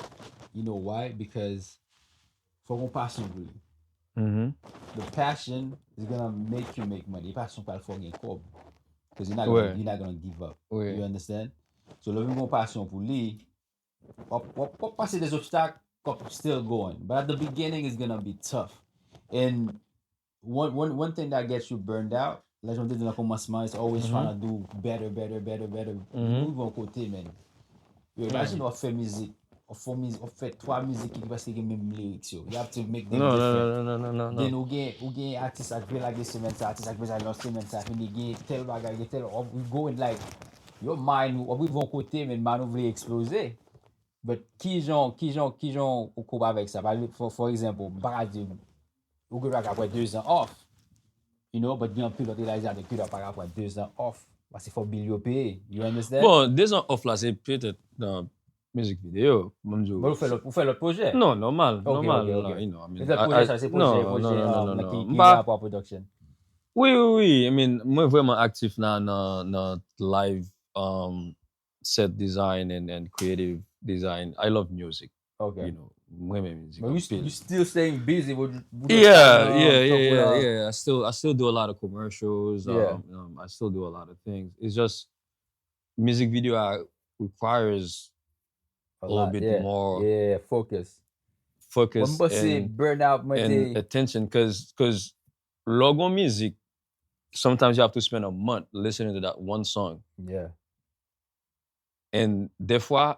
You know why? Because fòk ou gen pasyon pou li. Mhm. The passion is gonna make you make money. Pasyon pral fè w gen kòb. Because you're not, Ouais. gonna, you're not gonna give up. Ouais. You understand? So, lè w gen yon pasyon pou li, w ap, w ap, w ap pase des obstacles, w ap still going. But at the beginning, it's gonna be tough. And one, one, one thing that gets you burned out, like jan m te di nan kòmansman, is always trying to do better, better, better, better. Nou rive yon kote, man. Yo, imagine w ap fè mizik, w ap fè mizik, w ap fè twa mizik ki prèske gen menm lyrics yo. You have to make them Non, different. non, non, non, non, non, non. Then ou gen, ou gen atis ak vle lage semèn sa, atis ak vle lage lòt semèn sa, fini gen tèl bagay, gen tèl, we going like, yo mind ou, w ap rive yon kote, men mind ou vle eksploze. But kijan, kijan, kijan ou koup avèk sa? Pa, for, for example, m pa ka di, ou gen dwa ka pran de zan off. You know, but gen anpil lòt reyalizatè ki dwa pa ka pran de zan off. Paske fò bil yo peye. You understand? Bon, de zan off la, se petèt nan mizik videyo. Mwen di w. Bon, ou fè lòt, ou fè lòt pwojè? Non, nòmal, Ok, nòmal. ok, ok. Non, you know, I mean, Petèt I- pwojè I- sa, se non, pwojè, non, pwojè non, um, non, nan non. ki, M ki pa- gen rapò ak production. Wi, wi, wi. I mean, mwen vrèman aktif nan, nan, nan live um, set design and, and creative design. I love music. Ok. You know, mwen renmen mizik But you, anpil. You still staying busy with, with Yeah, um, yeah, yeah, stuff yeah, with, uh, yeah. I still, I still do a lot of commercials. Yeah. Um, um, I still do a lot of things. It's just music video I, requires a a little lot, bit yeah. more Yeah, focus. focus Mwen se and, burnout, mwen and te attention, because, because lè w gen mizik, sometimes you have to spend a month listening to that one song. Yeah, And dèfwa,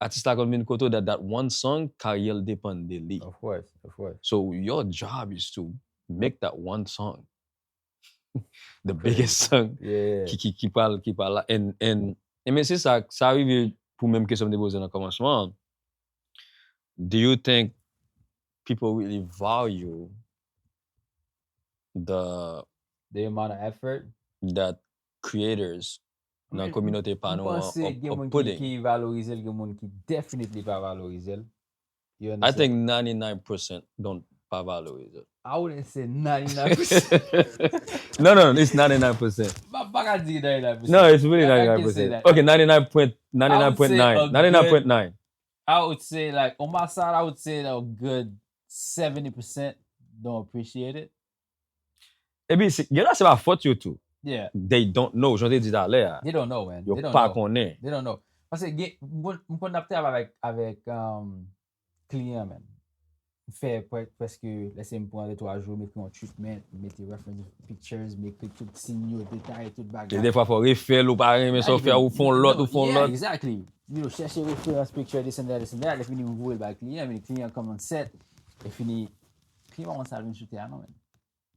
atis la konn vin kote w that, that one song, karyè l depann de li. Of course, of course. So your job is to make that one song. The biggest song Yeah. ki, ki, ki pral, ki pral la. And, and, e men se sa, sa rive pou menm kesyon m te poze nan kòmansman an. Do you think people really value the The amount of effort. that creators nan Men, kominote pa M nou an panse gen are moun ki, putting? Ki valorize l, gen moun ki definitely pa valorize l. You I understand? Think ninety-nine percent don't pa valorize it. I wouldn't say ninety-nine percent. No, no, it's ninety-nine percent. M pa ka di ninety-nine percent. No, it's really I- I can ninety-nine say percent. That. Okay, ninety-nine point, I would say a ninety-nine point nine, ninety-nine point nine. I would say like on my side, I would say a good seventy percent don't appreciate it. Epi, se- gen la se pa fòt yo tou. Yeah, They don't know, jan te di talè a. They don't know, man. Yo They don't pa know. Konnen. They don't know. Paske gen, m konn m konn ap travay avèk, avèk um, kliyan, man. M fè pre- prèske, lese m pran de twa jou, m ekri yon treatment, m mete reference pictures, m ekri tout siy yo, detaye tout bagay. E defwa fò refè l, ou pa renmen sa w fè, ou fè yon lòt, ou fè yon Yeah, lòt. Exactly. You know, chèche reference picture, this and that, this and that. Epi m voye l bay kliyan, men kliyan kòmanse set. Epi kliyan pa konn sa l vin choute a non, man.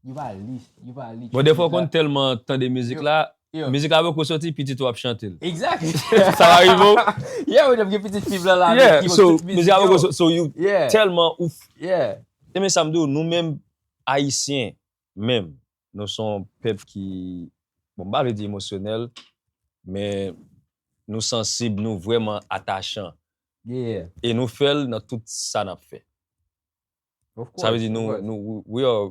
Yo pa li, yo pa li. Bon, defwa w konn tèlman tande mizik la, Yo. Mizik la poko soti, pitit ou ap chante l. Exactly. Sa va rive w? Yeah, wi, gen pitit fi blan la. Yeah, so mizik la poko soti, so you Yeah. Tèlman ou Yeah. E men sa m di w, nou menm Ayisyen menm, nou se yon pèp ki, bon, m pa vle di emosyonèl, men nou sansib, nou vrèman atachan. Yeah. E nou fè l nan tout sa n ap fè. Of course. Sa vle di nou, nou we are,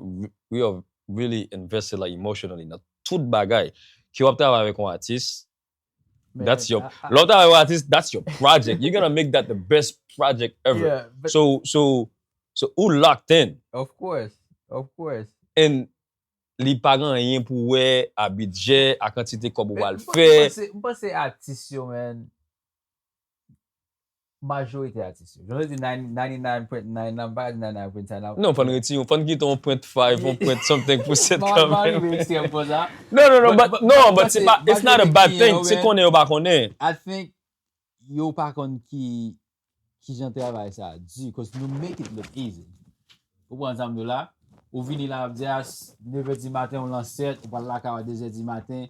we are really invested, like, emotionally nan tout bagay. Ke w ap travay avèk yon atis, that's your, lè w travay avèk yon atis, that's your project. You're gonna make that the best project ever. Yeah, but So, so, so ou locked in. Of course. Of course. And li pa gen anyen pou wè a bidjè, a kantite kòb ou pral M fè. Panse, m panse atis yo, man. Majorite atis yo. Jan yo di ninety-nine point nine nan, m pa ka di ninety-nine point nine nan. Non, fò n retire, fò n kite yon point five, yon point something pou set Mwen kanmenm. Rive ekstrèm konsa. No, no, no, but, no, but But se pa, it's not a bad thing. Se konnen yo pa konnen. I think yo pa konn ki, ki jan travay sa di, cause nou make it look easy. Ou konprann sa m di w la? Ou vini la ap di a nevè di maten, ou lan sèt, ou pral lakay ou a dezè di maten,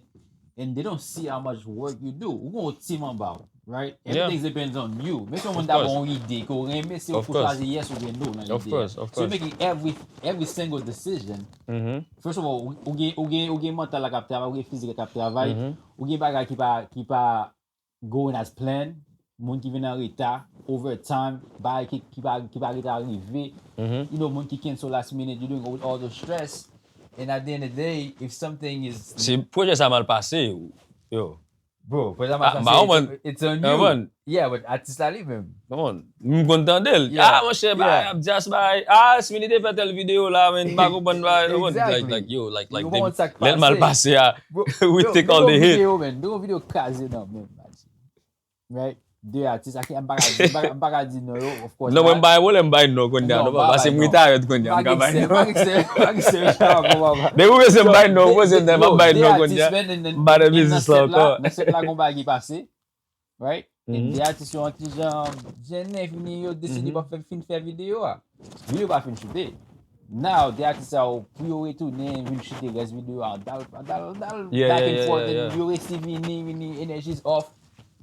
and they don't see how much work you do. Ou gen yon team anba w, right? Everything depends on you. Men si yon moun ta ba yon ide ke w renmen, se ou pou chwazi yes ou gen no nan ide a. Of course, of So you course. Making every, every single decision. Mhm. First of all, ou gen, ou gen, ou gen mantal la k ap travay, ou gen fizik la k ap travay, Mhm. Ou gen bagay ki pa, ki pa going as planned, moun ki vin an reta, overtime, bagay ki, ki pa, ki pa reta rive, Mhm. you know, moun ki cancel last minute, you doing all the stress. And at the end of the day, if something is Si pwojè sa mal pase, yo. Bro, pwojè sa Ah, mal ma, pase, man. It's on Ah, you. Man. Yeah, but atis la li menm. Come on. M konn tande l. Yeah. Ah, monchè, bay, Yeah. ap jazz, bay. Ah, Smithy te fè tèl videyo la, men m pa konprann, bay. Ou konn, Exactly. Like, like, yo, like, Yo like, konprann sa k lè l mal pase. Pase a, Bro, we yo, take yo all gon the hit. Video, man. Yo gon video kraze nan menm, man. Right? De atis, ak, m pa ka di, m pa ka, m pa ka di non yo, of course. Non, mwen m bay, mwen m bay non kounye a, non, papa, se m retire kounye a, m ka bay non. Depi ou bezwen m bay non, ou bezwen m bay non kounye a. M pa nan biznis la ankò. Nan set la, gon bagay ki pase, right? Mhm. De atis yo an ti jan jennen, fini yo deside pa fè, fin fè videyo a. Videyo pa fin choute. Now, de atis sa yo, pou yo retounen, vin choute rès videyo a, dal, dal, dal, Yeah, back yeah, and yeah, forth, yeah, and yeah. Yo resi vini, vini, energy is off.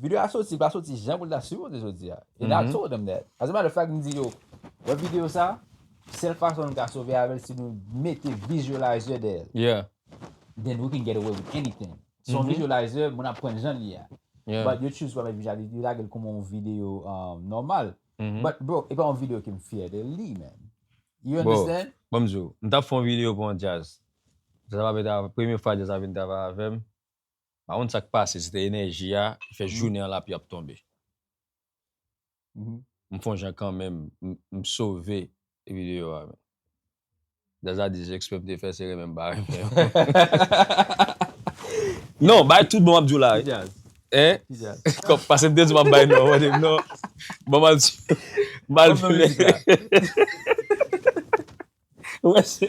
Videyo a soti, pa soti jan pou l ta sipoze soti a. And I Mhm. told them that. As a matter of fact, m di yo, wè videyo sa, sèl fason nou ka sove avè l, si nou mete visualizer dèyè l. Yeah. Then we can get away with anything. So, Mhm. visualizer, moun ap pran jan li a. Yeah. But yo choose pa met visualizer, yo lage l kòm yon videyo um, nòmal. Mhm. But bro, e pa yon videyo ke m fyè de li, man. You Bro, understand? Bon, m di w, m t ap fè yon videyo pou yon djaz. Djaz la pa vin travay, premye fwa djaz la vin travay avè m. Pa konn sa k pase, se te enèji a, ki fè jounen an lapli ap tonbe. Mhm. M fè yon jan kanmenm, m, m sove videyo a, men. Djaz la di, se ekspre m te fè, se renmen m pa renmen. Non, bay tout bon, m ap di w la, wi. Ki djaz? Hein? Ki djaz? Kòm, pase m te di w m ap bay non, mwen te non. Bon, m al, m al Kòm nan mizik la. Wè, se,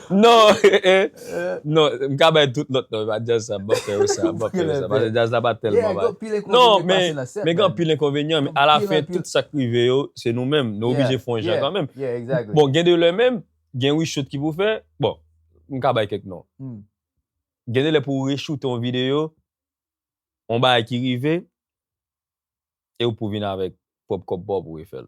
non, eh, eh. Non, m ka bay tout lòt non, men pa djaz sa, m pa fè yo sa, m pa fè yo sa. Paske djaz la pa tèlman Yeah, bay. gen pil Non, enkonvenyan ki men, pase nan set, men gen man. anpil enkonvenyan, men alafen, Anpil, anpil. Tout sa k rive yo, se nou menm. Nou oblije fè yon jan Yeah, kanmenm. Yeah, exactly. Bon, gen de lè menm, gen reshoot ki pou fè. Bon, m ka bay kèk non. Hmm. Gen de lè pou w reshoot yon videyo, yon bagay ki rive, e ou pou vin avèk pwòp kòb pa w pou refè l.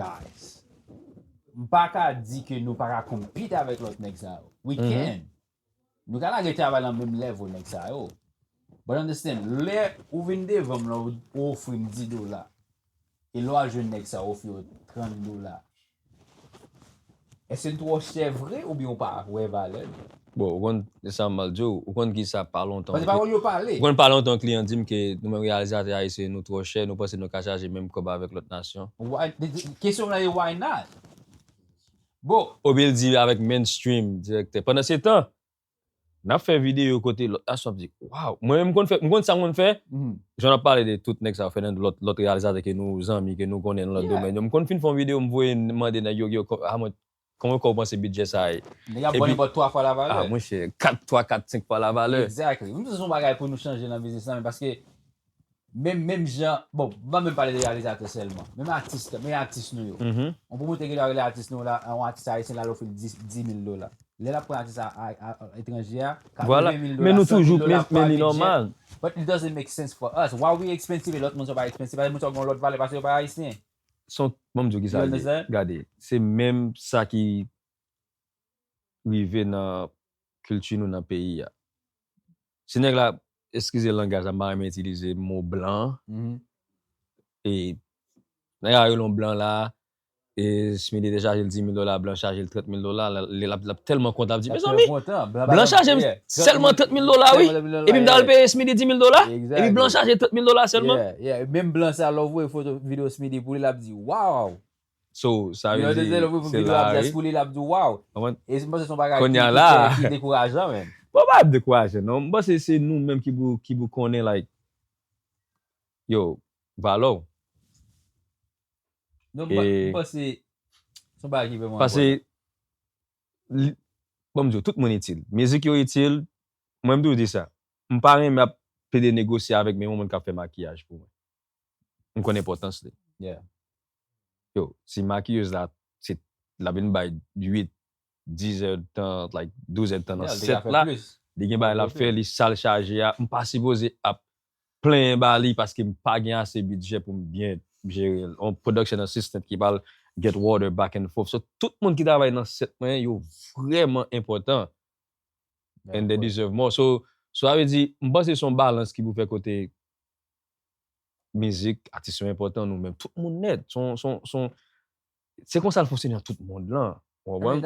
guys. M pa ka di ke nou pa ka compete avèk lòt nèg sa yo. We can. Nou ka lage travay nan menm level nèg sa yo. But understand, lè ou vin devan m la, ou ofri m dis dola. E lè w al jwenn nèg sa yo ofri yo trant dola. Èske n twò chè vre oubyen ou pa wè valè l? Bon, ou konn, se sa m mal di w, ou konn ki sa pa lontan. Paske pawòl yo pale. Ou konn pa lontan kliyan di m ke nou menm reyalizatè ayisyen nou twò chè, nou panse nou ka chaje menm kòb avèk lòt nasyon. Kesyon la e why not? Bon. Oubyen l di avèk mainstream direktè. Pandan se tan, n ap fè videyo kote lòt la sou ap di, waw, mwen menm m konn fè, m konn sa m konn fè. Jan n ap pale de tout nèg sa yo, fè nan lòt lòt reyalizatè ke nou zanmi, ke nou konnen nan lòt domèn yo. M konn fin fè yon videyo, m voye mande nèg yo, yo, a mwen, kòman w panse bidjè sa ye? Nèg ap vann bòt twa fwa lavalè. Ah, monchè, kat, twa, kat, senk fwa lavalè. Exactly. M se yon bagay pou nou chanje nan biznis la, men paske menm, menm jan, bon, m pa menm pale de reyalizatè sèlman. Menm atis, menm atis nou yo. On pwomotè ki rele atis nou la, yon atis ayisyen la, l ofri l dis mil dola. Lè l ap pran atis a, a, a, etranje a, Vwala. katrevyen mil Men dola, nou san mil toujou, dola men, men li bidjè. Nòmal. But it doesn't make sense for us. Why we expensive e lòt moun sa pa expensive? Paske moun sa gen lòt valè paske yo pa ayisyen. Son, bon, m di w ki sa You l ye. Understand? Gade, se menm sa ki rive nan kilti nou nan peyi a. Si nèg la, eskize langaj la, m pa renmen itilize mo blan, Mhm. e nèg la rele yon blan la, e Smithy te chaje l dis mil dola, blan chaje l trant mil dola, l ap, l ap tèlman kontan, l ap di, L ap mezanmi, kontan. blan chaje m sèlman trant mil dola, wi. Epi m ta al peye Smithy dis mil dola, epi blan chaje trant mil dola sèlman. Yeah, yeah. Menm blan sa, lè w voye foto videyo Smithy pou li, l ap di, waw! So, sa You vle understand? di, Lè w voye se videyo la, Abdias wi. Pou li, l ap di, waw! Konprann? E m panse se yon bagay ki, Kounye a ki, la. ki, ki dekourajan, menm. Bon, pa ap dekouraje, non. M panse se nou menm ki pou, ki pou konnen, like, yo, valè w. Non, m pa- E- m panse se yon bagay ki vrèman Paske, enpòtan. li- bon, m di w, tout moun itil. Mizik yo itil. Mwen, m toujou di sa. M pa renmen ap plede negosye avèk menm yon moun k ap fè makiyaj pou mwen. M konn enpòtans li. Yeah. Yo, si makiyèz la, se, l ap vin bay uit, dis èdtan, like, douz èdtan nan Yeah, li te ka sèt fè la, plis. Li gen bagay l ap fè, li sa l chaje a. M pa sipoze ap plenyen ba li paske m pa gen ase bidjè pou m byen jere l. On production assistant ki pral get water back and forth. So, tout moun ki travay nan sèt mwen, yo vrèman enpòtan. And they deserve more. So, so, sa vle di, m panse se yon balans ki pou fè kote mizik, atis yo enpòtan, nou menm, tout moun nèt. Se yon, se yon, se yon, se konsa l fonksyone nan tout mond lan. Ou konprann?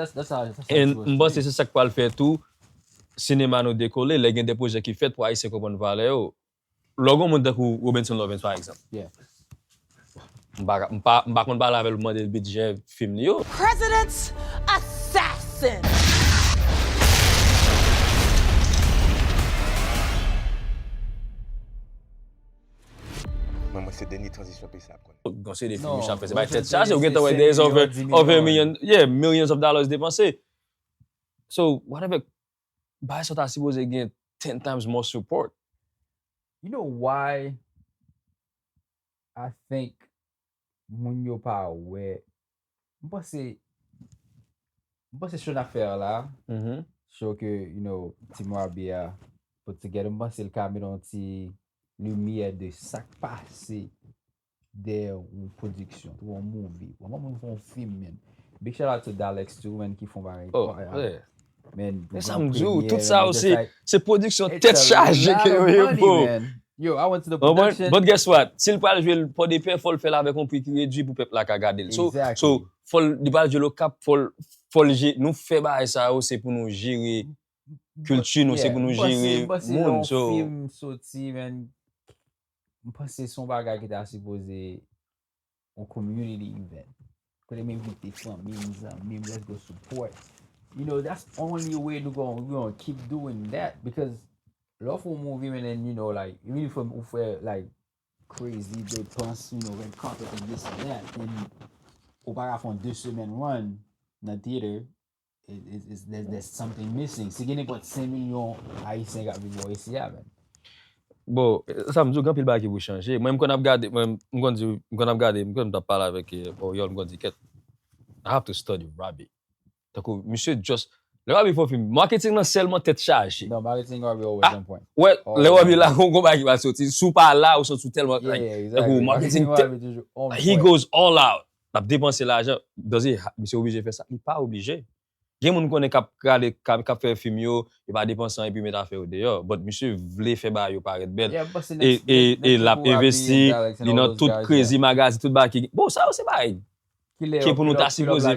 And m panse se sa k pral fè tou, sinema nou dekole, lè gen de pwojè ki fèt pou Ayisyen konprann valè yo. Lè w gen yon moun tankou Robinson Lovens, pa egzanp. Yeah. M pa, m pa, m pa konn pale avè l pou mande l bidjè fim li yo. President's assassin. Mwen, mwen se dènye tranzisyon peyi sa ap konnen. Gon se de fim Non, yo ap fè, se gon bay tèt se chaje, ou de gentan wè se there's over, milyon, di milyon, over a wi. Million, yeah, millions of dollars depanse. So, whatever, bagay sa ta sipoze gen ten times more support. You know why I think moun yo pa wè. M panse, m panse show n ap fè a la, show ke, you know, Team Robbie a put together, m panse l ka mete yon ti limyè de sa k pase dèyè yon pwodiksyon, yon movie. Kòman moun fè yon fim, man. Big shout out to Dalex too, man, ki fè yon bagay Oh, incroyable. Yeah. Man, E sa gran m di w, premye, tout sa man, yo just se, like, se pwodiksyon it's tèt a chaje lot ke yo of ye, money, bro. Man. Yo, I went to the Konprann? production. But guess what? Si l pral jwe l Pòdepè, fò l fè l avèk yon pri ki redui pou pèp la ka gade l. So, Exactly. So, fò l, li pral jwe l Okap, fò l, fò l je-, nou fè bagay sa yo, se pou nou jere kilti nou, se pou nou Yeah, m panse, jere m panse lè moun. yon So, fim soti, man, m panse se yon bagay ki ta sipoze yon community event. Kote m envite fanmi m, zanmi m, let's go support. You know, that's only way nou gon, we gon keep doing that, because lè w fè yon movie, man, and, you know, like, even if ou fè, like, crazy depans, you know, red carpet and this and that, and ou pa ka fè yon de semèn run nan theater, it, it, it's, there's, there's something missing. Si gen nenpòt senk milyon Ayisyen k ap viv bò isi a, man. Bon, sa m di w, gen anpil bagay ki pou chanje. Mwen, m konn ap gade, mwen, m konn di, m konn ap gade, m konn ap pale avèk, eh, Oriol, m konn di, kèt, I have to study Robbie. Tankou, misye just, lè Robbie fè yon fim, marketing lan sèlman tèt chaje. Non, marketing Robbie always on point. Wè, lè Robbie la, gon bagay ki pral soti, si w pa la, ou santi w tèlman, like, tankou, marketing tèt, he goes all out. L ap depanse lajan. Does he ha-, misye oblije fè sa? Li pa oblije. Gen moun konnen k ap gade, k ap, k ap fè fim yo, yo pa depanse anyen epi yo met afè yo deyò. But misye vle fè bagay yo parèt bèl. E, e, e l ap envesti, li nan tout Crazy Magazine, tout bagay ki gen. Bon, sa yo se bagay ki pou nou ta sipoze.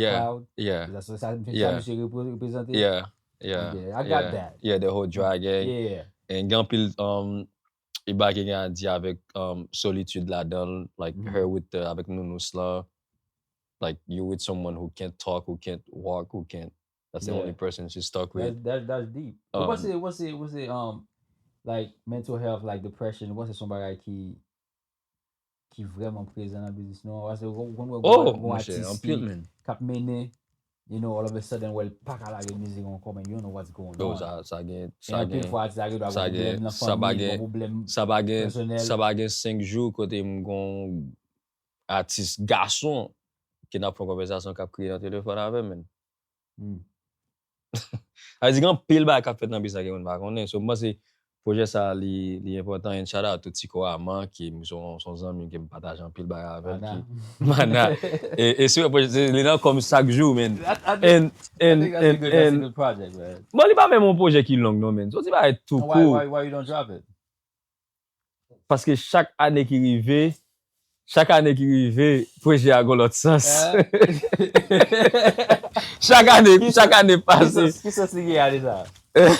Yeah. Cloud. Yeah. Sa sa- sa- sa Yeah. misye repre- reprezante. Yeah. Yeah. Okay, I got yeah. that. Yeah, the whole drag gang. Yeah. And gen anpil um, e bagay ki gen a di avèk um, solitude ladan l, like Mhm. her with the, avèk nounous la, like you with someone who can't talk, who can't walk, who can't, that's the Yeah. only person she's stuck with. That's, that's, that's deep. Ou Um, panse, ou panse, ou panse, um, like, mental health, like, depression, ou panse se yon bagay ki, ki vrèman prezan nan biznis nou? Ou panse, ou konn wè Oh, gwo, gwo monchè, atis anpil ki, men. K ap mennen, you know, all of a sudden, well, pa ka lage mizik ankò, man, you don't know what's going Yo, on. Sa, sa gen, E sa anpil gen, fwa, atis la gen dwa sa gen pwoblèm gen, nan sa pa fanmi, gen, gen pwoblèm sa pa gen, pèsonèl. Sa pa gen senk jou kote m gon atis gason ke n ap fè yon konvèsasyon k ap kriye nan telefòn avè m, men. Hmm. Sa vle di gen anpil bagay k ap fèt nan biznis ke moun pa konnen. So, m panse pwojè sa li, li enpòtan. And shout out to Tiko Aman, ki m son, son zanmi ke m pataje anpil bagay avè l. Mana. Ki, Mana. E, e si pwojè, se- li nan kòm chak jou, men. I, I, And, I and, think that's a and, good, that's a and, good project, man. Bon, li pa menm yon pwojè ki long, non, men. So, se bagay tou Why, cool. Why, why you don't drop it? Paske chak ane ki rive, chak ane ki rive, pwojè a gon lòt sans. Chak ane, chak ane pase. Ki sans li gen ane sa?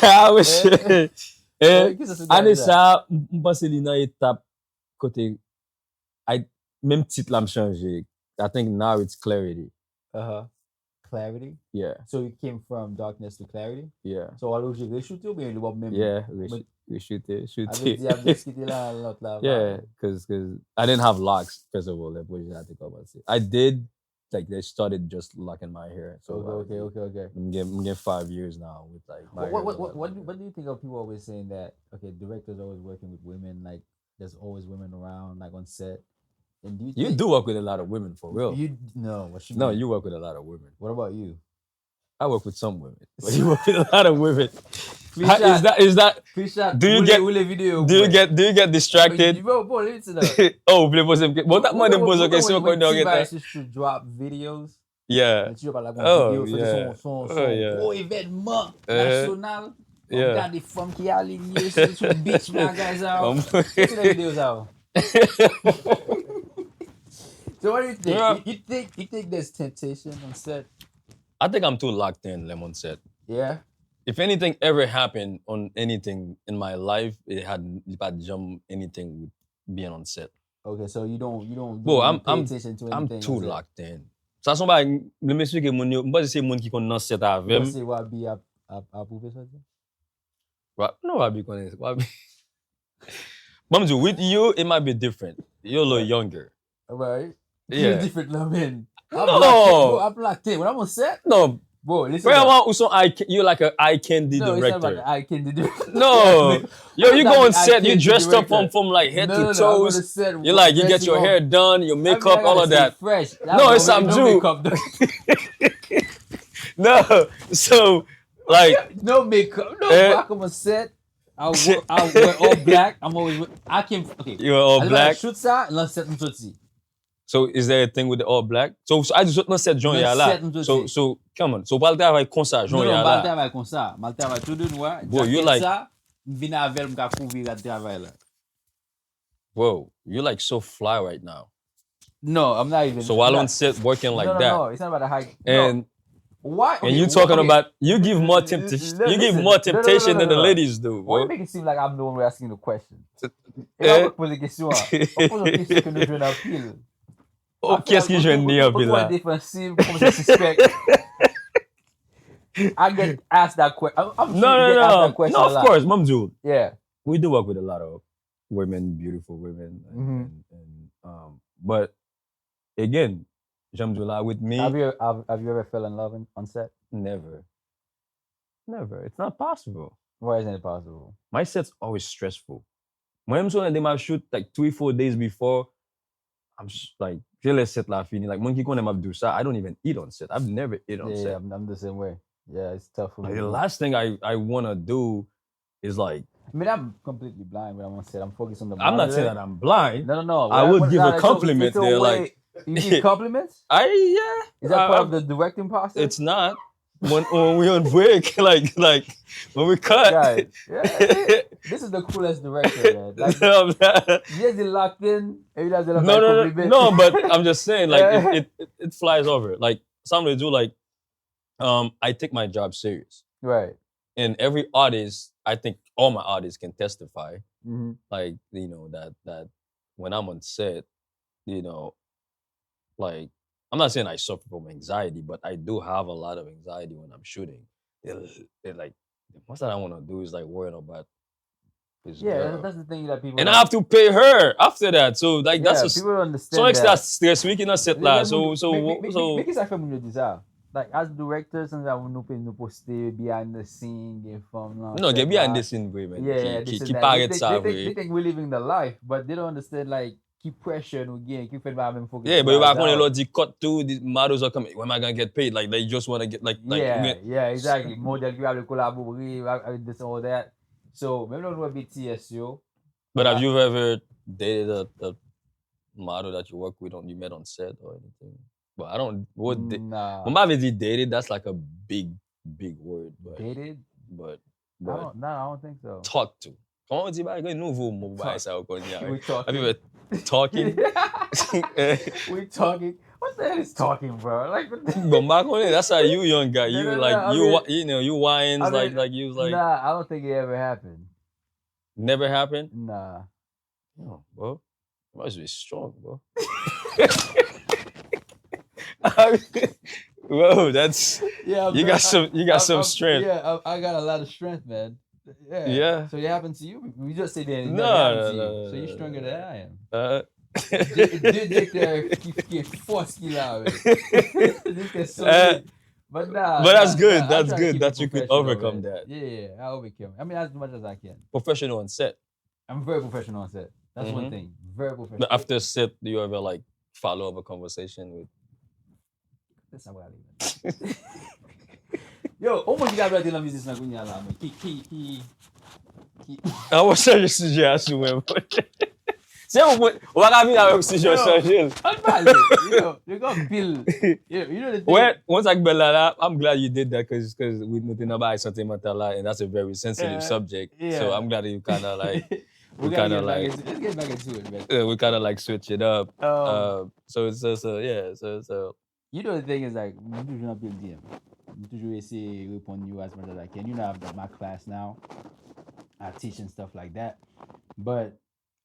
Ah, mesye. Ki sans li gen Ane ane sa? Sa, m m panse li nan etap kote, ay, menm tit la m chanje. I think now it's clarity. Uh-huh. Clarity. Yeah, So you came from darkness to clarity. Yeah, So w al oblije rechoute oubyen li w ap menm? Yeah, re- rechoute, Avè choute. Di ap just kite la lòt la. Yeah, because because I didn't have locks first of all. Lè pwojè a te kòmanse. I did, like, they started just locking my hair. So Okay, uh, okay, okay, okay. M gen m gen five years now with like my What what hair what what, and what, all what do you think of people always saying that, okay, directors always working with women, like there's always women around, like on set. And do you You think do work with a lot of women for real. You no, what you No, mean? You work with a lot of women. What about you? I work with some women, but you work with a lot of women. Please How- shot. Is that is that Please shot. Do you Roule- get- roule video, do you bro. Get do you get distracted? Bro, bro, listen up. Oh, ou vle poze m ke- bon, ta mande m poze yon kesyon konnen w gen tan. To drop videos. Yeah. Mwen toujou pale Oh, videyo, se yeah. yon, se yon, se Oh, yon yeah. gwo evènman Eh, nasyonal. Yeah. Gade fanm ki alinye, se sou beach bagay sa. Um, Ki se videyo sa? So what do you think? Yeah. You, you think you think there's temptation on set? I think I'm too locked in, lè m on set. Yeah. If anything ever happened on anything in my life, it had li pa t janm anything with being on set. Okay, so you don't you don't, you Bro, don't I'm- pay I'm- attention to I'm anything too on set. Locked in. Sa se yon bagay, m- m esplike moun yo, m panse se moun ki konn nan set avè m. Mwen se Wabi ap ap ap pwouve sa. Wa- Non, Wabi konnen. Wabi. Bon, m di, with you, it might be different. You're a little younger. Right? Yeah. Different la, man. No. Ap lakte. When I'm on set, No, bro, listen. Vraiment, ou son eye ca- you're like an eye candy No, it's not about director. The eye candy director. No, yo, you It's not go on the eye set, you candy dressed up director. From from like head No, to no, no, I'm on the toes. set, You like you get dressing your up. Hair done, your I mean, makeup, I all gotta of stay that. Fresh. No, it's No, something no you- Makeup, though. No, so like No makeup. No, Eh. Bro, I'm on set. I wear, I wear all black. I'm always. Wear, I can. Okay. You're all I black. Shoot sa, lan set m soti. So is there a thing with the all black? So, so a di sot nan set jan Nan ya la. Set m soti. So so come on. So pral travay konsa jan Non, ya non, m pa la. Travay konsa. M al travay tou de nwa. Bro, you Jacket like- Sa, m vin avè l, m ka kouvri rad travay la. Bro, you like so fly right now. No, I'm not even. So while I'm on not- set working like no, no, that, No, it's not about the high. No. And Why? And you talking about you give more temptation. You give more temptation than the ladies do, Why you bro. Make it seem like I'm the one who asking the question? Eh? Poze kesyon. Poze kesyon ke nou jwenn anpil. Oh, kiyès ki jwenn ni anpil la? Defansif, kòmanse sispèk. I get asked that question. I'm, I'm No, no, no. No, of course, mwen m di w. Yeah. We do work with a lot of women, beautiful women, and, Mhm. and, and, um, but again, jan m di w la, with me, Have you have, have you ever fell in love in, on set? Never. Never. It's not possible. Why isn't it possible? My set's always stressful. Mwen menm sou lè m ap shoot like three, four days before, I'm sh- like, gen lè set la fini. Like, moun ki konnen m ap di w sa, I don't even eat on set. I've never eat on Yeah, set. I'm, I'm the same way. Yeah, it's tough for me. Like, the last thing I, I want to do is like, I mean, I'm completely blind when I'm on set. I'm focused on the monitor. I'm not saying that I'm blind. No, no, no. I When- would when- give no, a it's a- compliment it's a there, way- like, You give compliments? I, yeah. Is that I- part I- of the directing process? It's not. When, when we on break, like, like, when we cut. Guys, yeah, this is the coolest director, man. Like, I'm not- yes, he locked in. And he doesn't no, no, no, no, but I'm just saying, like, Yeah. it, it, it, it flies over. Like, something to do, like, um, I take my job serious. Right. And every artist, I think all my artists can testify, Mm-hmm. like, you know, that, that when I'm on set, you know, like, I'm not saying I suffer from anxiety, but I do have a lot of anxiety when I'm shooting. It, it like, the most that I want to do is like worrying about this Yeah, girl. That's, that's the thing that people. And I have to pay her after that. So, like, Yeah, that's a, people don't understand. So next That. That's stress week in a set la. So, so, Men so. Men ki sa fè moun yo di sa? Like, as directors, nou, nou, nou poste behind the scene, gen fanm lan. Non, gen behind the scene vre, men. Yeah, Ki, ki, ki parèt sa vre. They think we're living the life, but they don't understand, like, ki pressure nou gen, ki fè nou pa menm focus. Yeah, but yo pa konnen lè w di cut to, the models are coming. When am I gonna get paid? Like, they just wanna get, like, like, Yeah, men- yeah, exactly. Modèl ki pa vle kolabore, this and all that. So, menm lè nou wè B T S yo. But have you ever dated a, a model that you work with on, you met on set or anything? But I don't, what, da- Nah. Mwen pa vle di dated, that's like a big, big word. But, Dated? But, I but don't, no, I don't think so. Talk to. kòman w di bagay, nouvo mo pou bagay sa yo kounye a. We Have you talking. Ever talking? We talking. What the hell is talking, bro? Like, what the Bon, m pa konnen, that's a you young guy. No, You no, no, like I you mean- wa- you know you wines I like mean- like you was like Nah, I don't think it ever happened. Never happened. Nah. Yo, bro, you must be strong, bro. Bro, that's Yeah, you man, got I- some you got I- some I- strength. Yeah, I, I got a lot of strength, man. Yeah. Yeah. So it happened to you? We just said that it No, never happened no, to no, you. no, So you're no, stronger no. than I am. Uh, Dieu Dieu te ki ki fòs ki la, man. Dieu te Uh, solid. But nah, but that's nah, good. Nah, I That's try to good keep that it you could professional, overcome man. That. Yeah, yeah, I overcome. I mean, as much as I can. Professional on set. I'm very professional on set. That's one Mhm. Thing. Very professional. But after set, do you ever like follow up a conversation with? That's how I live. Yo, o mwen ki ka plante nan biznis nan kounye a la, man. Ki, ki, ki, ki. An mwen chanje sijè a sou mwen. Se ou mwen, ou pa ka vin avèk sijè Yo. Chanje l. An pale. Yo, yo gen pil. Yo, you know the thing. Wè, mwen sa k bèl la la, I'm glad you did that because because we nou te nan bagay sante mantal la and that's a very sensitive Yeah, subject. So yeah. I'm glad you kind of like We we gotta kind of get back like into, let's get back into it, man. uh, we kind of like switch it up. Um, Uh, so so so yeah, so so You know the thing is like, m toujou nan pil D M. M toujou eseye reponn you as much as I can. You know, I've got my class now. I teach and stuff like that. But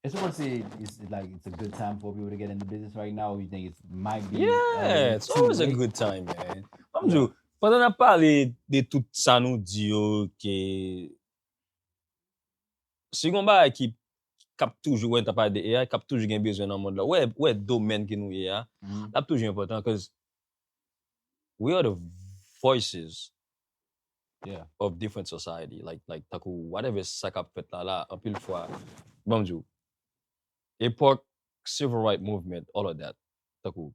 it's supposed to say it's like it's a good time for people to get into business right now. Or you think it might be yeah, it's always a good time, man. Mwen di w, pandan n ap pale de tout sa nou di yo ke si gon bagay ki k ap toujou wè n t ap pale de A I, k ap toujou gen bezwen nan mond la, wè wè domèn ke nou ye a, Mhm. l ap toujou enpòtan cause we are the voices Yeah. of different society. Like like tankou whatever sa k ap fèt la la, anpil fwa, ban m di w, epòk civil rights movement, all of that, tankou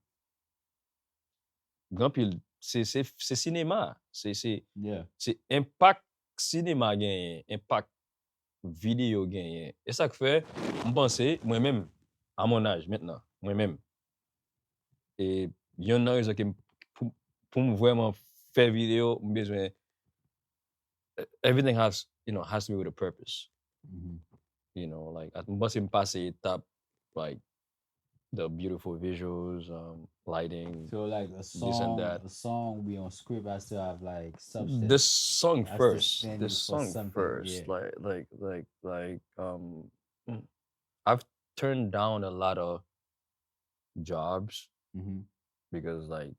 gen anpil se se se sinema, se se Yeah. se enpak sinema genyen, enpak videyo genyen. E sa k fè m panse mwen menm, à mon âge maintenant, mwen menm, e youn nan rezon ke m pou pou m vrèman fè videyo, m bezwen everything has you know has to be with a purpose. Mhm. You know, like m panse m pase etap like the beautiful visuals, um, lighting. So like a and song, that. A song will be on script has to have like substance. The song Has to first. stand The you for song something, first. Yeah. Like like like like um, mm, I've turned down a lot of jobs Mhm. because like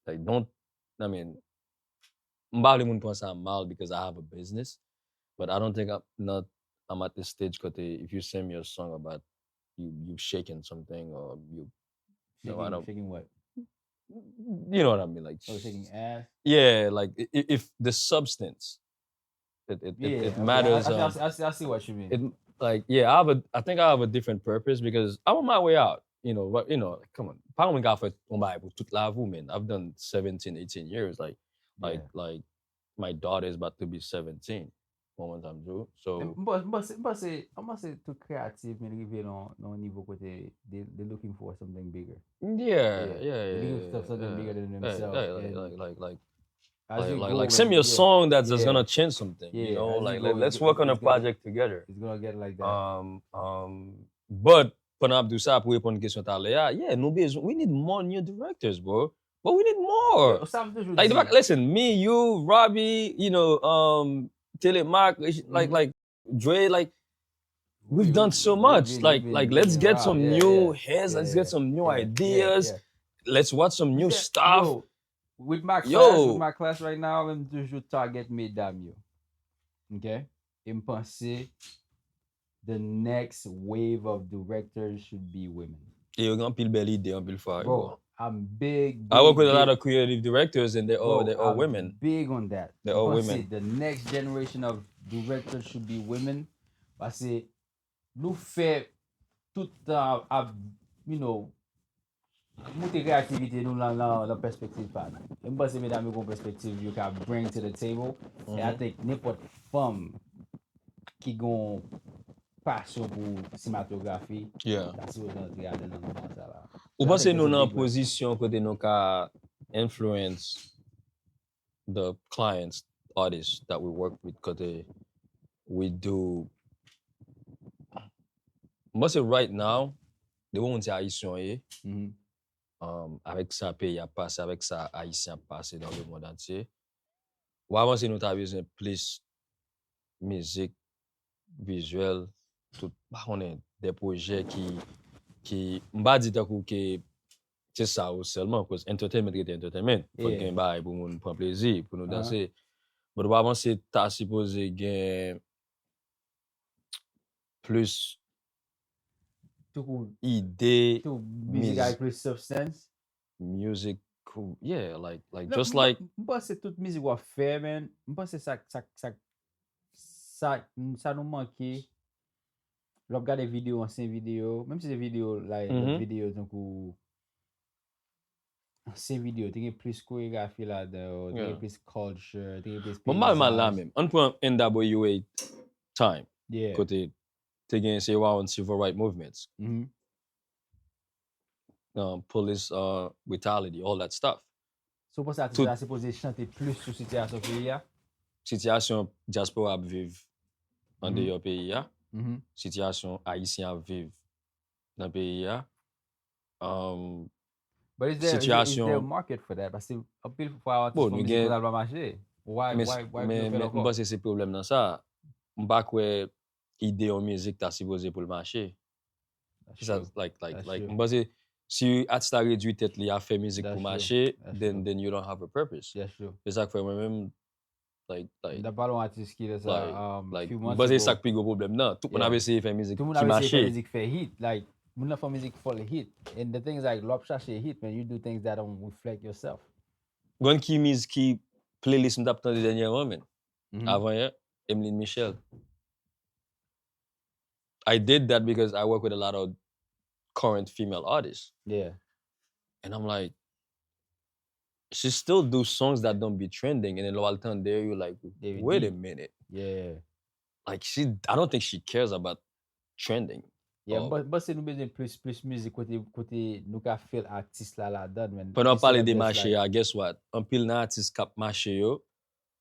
like don't I mean m pa vle moun pran sa mal because I have a business, but I don't think I'm not I'm at this stage kote if you send me a song about you you shaking something or you no, I Shaking, don't shaking what? you know what I mean, like Oh, shaking ass. Yeah, like i- i- if the substance it it, Yeah, it, it okay, matters. I, I, um, I, I, I see what you mean. it like yeah, I have a I think I have a different purpose because I'm on my way out, you know, but you know, come on, pa mwen ka fè yon bagay pou tout la vie, man. I've done seventeen, eighteen years, like like Yeah. like my daughter is about to be seventeen. One time too. So M panse, m panse, m panse tout kreatif, men rive nan nan yon nivo kote they, they looking for something bigger. yeah, yeah, yeah, They looking yeah, for something yeah, bigger than yeah, themselves. yeah, like, And like like like as like, you like, go like with send it, me a yeah, song that's just yeah, gonna change something, yeah, you know, as you like go let, with let's it, work on a it's gonna- project together. It's gonna get like that. Um, um, but pandan ap di sa pou reponn kesyon talè a, yeah, nou bezwen, we need more new directors, bro. But we need more. Sa m toujou Like the di. Fact, listen, me, you, Robbie, you know, um, Telemaque, like Mhm. like Dre, like we've We- done so we- much. we've been- Like we've like been let's doing get a some lot. Yeah, new yeah, heads, let's yeah, get some new yeah, yeah, ideas. Yeah. Let's watch some new Yeah, stuff. Yo, with my class, Yo. With my class right now, m toujou target medam yo. Ok? E m panse the next wave of directors should be women. E yo gen anpil bèl ide, anpil fwa. Bro, I'm big, big I work with a lot big- of creative directors and they're all Bro, they're all I'm women. Big on that. They're all Panse, women. The next generation of directors should be women. Paske nou fè tout tan ap, you know, moute kreyativite nou nan nan nan pèspektiv pa nou. E m panse medam yo gon pèspektiv yo ka bring to the table. And I Mhm. Think nenpòt fanm ki gon pasyon pou sinematografi, Yeah. ta sipoze antre adan nan mouvman sa la. Ou I panse think nou that's a nan big one. Pozisyon kote nou ka influence the clients, artists that we work with, kote we do M panse right now, depi yon moun se Ayisyen w ye, um, avèk sa peyi ap pase, avèk sa Ayisyen ap pase dans le monde entier, w avanse nou ta bezwen plis mizik, vizyèl, tout, pa konnen, de pwojè ki, ki, m pa di tankou ke se sa yo sèlman, cause entertainment rete entertainment. Fòk gen bagay pou moun pran plezi, pou nou danse. But w avanse ta sipoze gen plis ide, mizik avèk plis substance. Music, yeah, like, like, just like, m panse tout mizik w ap fè, man, m panse sa, sa, sa, sa, sa nou manke, lè w ap gade videyo, ansyen videyo, menm si se videyo, like, lòt videyo, tankou, ansyen videyo, te gen plis koregrafi ladan yo, te gen plis culture, te gen plis peyizaj. Bon, m pa mal la menm. Ann pran N W A time. Yeah. Kote te gen se around civil rights movements. Um, police uh, brutality, all that stuff. So, w panse atis la sipoze chante plis sou sitiyasyon peyi a? Sitiyasyon dyaspora ap viv andeyò peyi a. Sitiyasyon Ayisyen ap viv nan peyi a. Um, But is there, is there a market for that? Paske anpil fwa atis fè mizik konsa l pa mache. Why, why, why men, men m panse se pwoblèm nan sa. M pa kwè ide yon mizik ta sipoze pou l mache. Se sa, like, like, like, m panse si atis la redui tèt li a fè mizik pou mache, then, then you don't have a purpose. Se sa k fè mwen menm, like, like, m ta pale yon atis ki lè sa, like, um, like, few months ago. M panse se sa k pi gwo pwoblèm nan. Tout moun ap eseye fè mizik ki mache. Tout moun ap eseye fè mizik fè hit. Like, moun nan fè mizik fò l hit. And the thing is, like, lè w ap chache hit, man, you do things that don't reflect yourself. Grann ki miz ki playlist m t ap tande dènyèman, man. Avan yè, Emeline Michel. I did that because I work with a lot of current female artists. Yeah. And I'm like, she still do songs that don't be trending. And then lè w al tande, you like, wait a minute. Yeah. Like, she, I don't think she cares about trending. Yeah, um, but, but se nou bezwen plis, plis mizik kote, kote nou ka feel atis la ladan, man. Pandan w pale de mache a, guess what? Anpil nan atis k ap mache yo,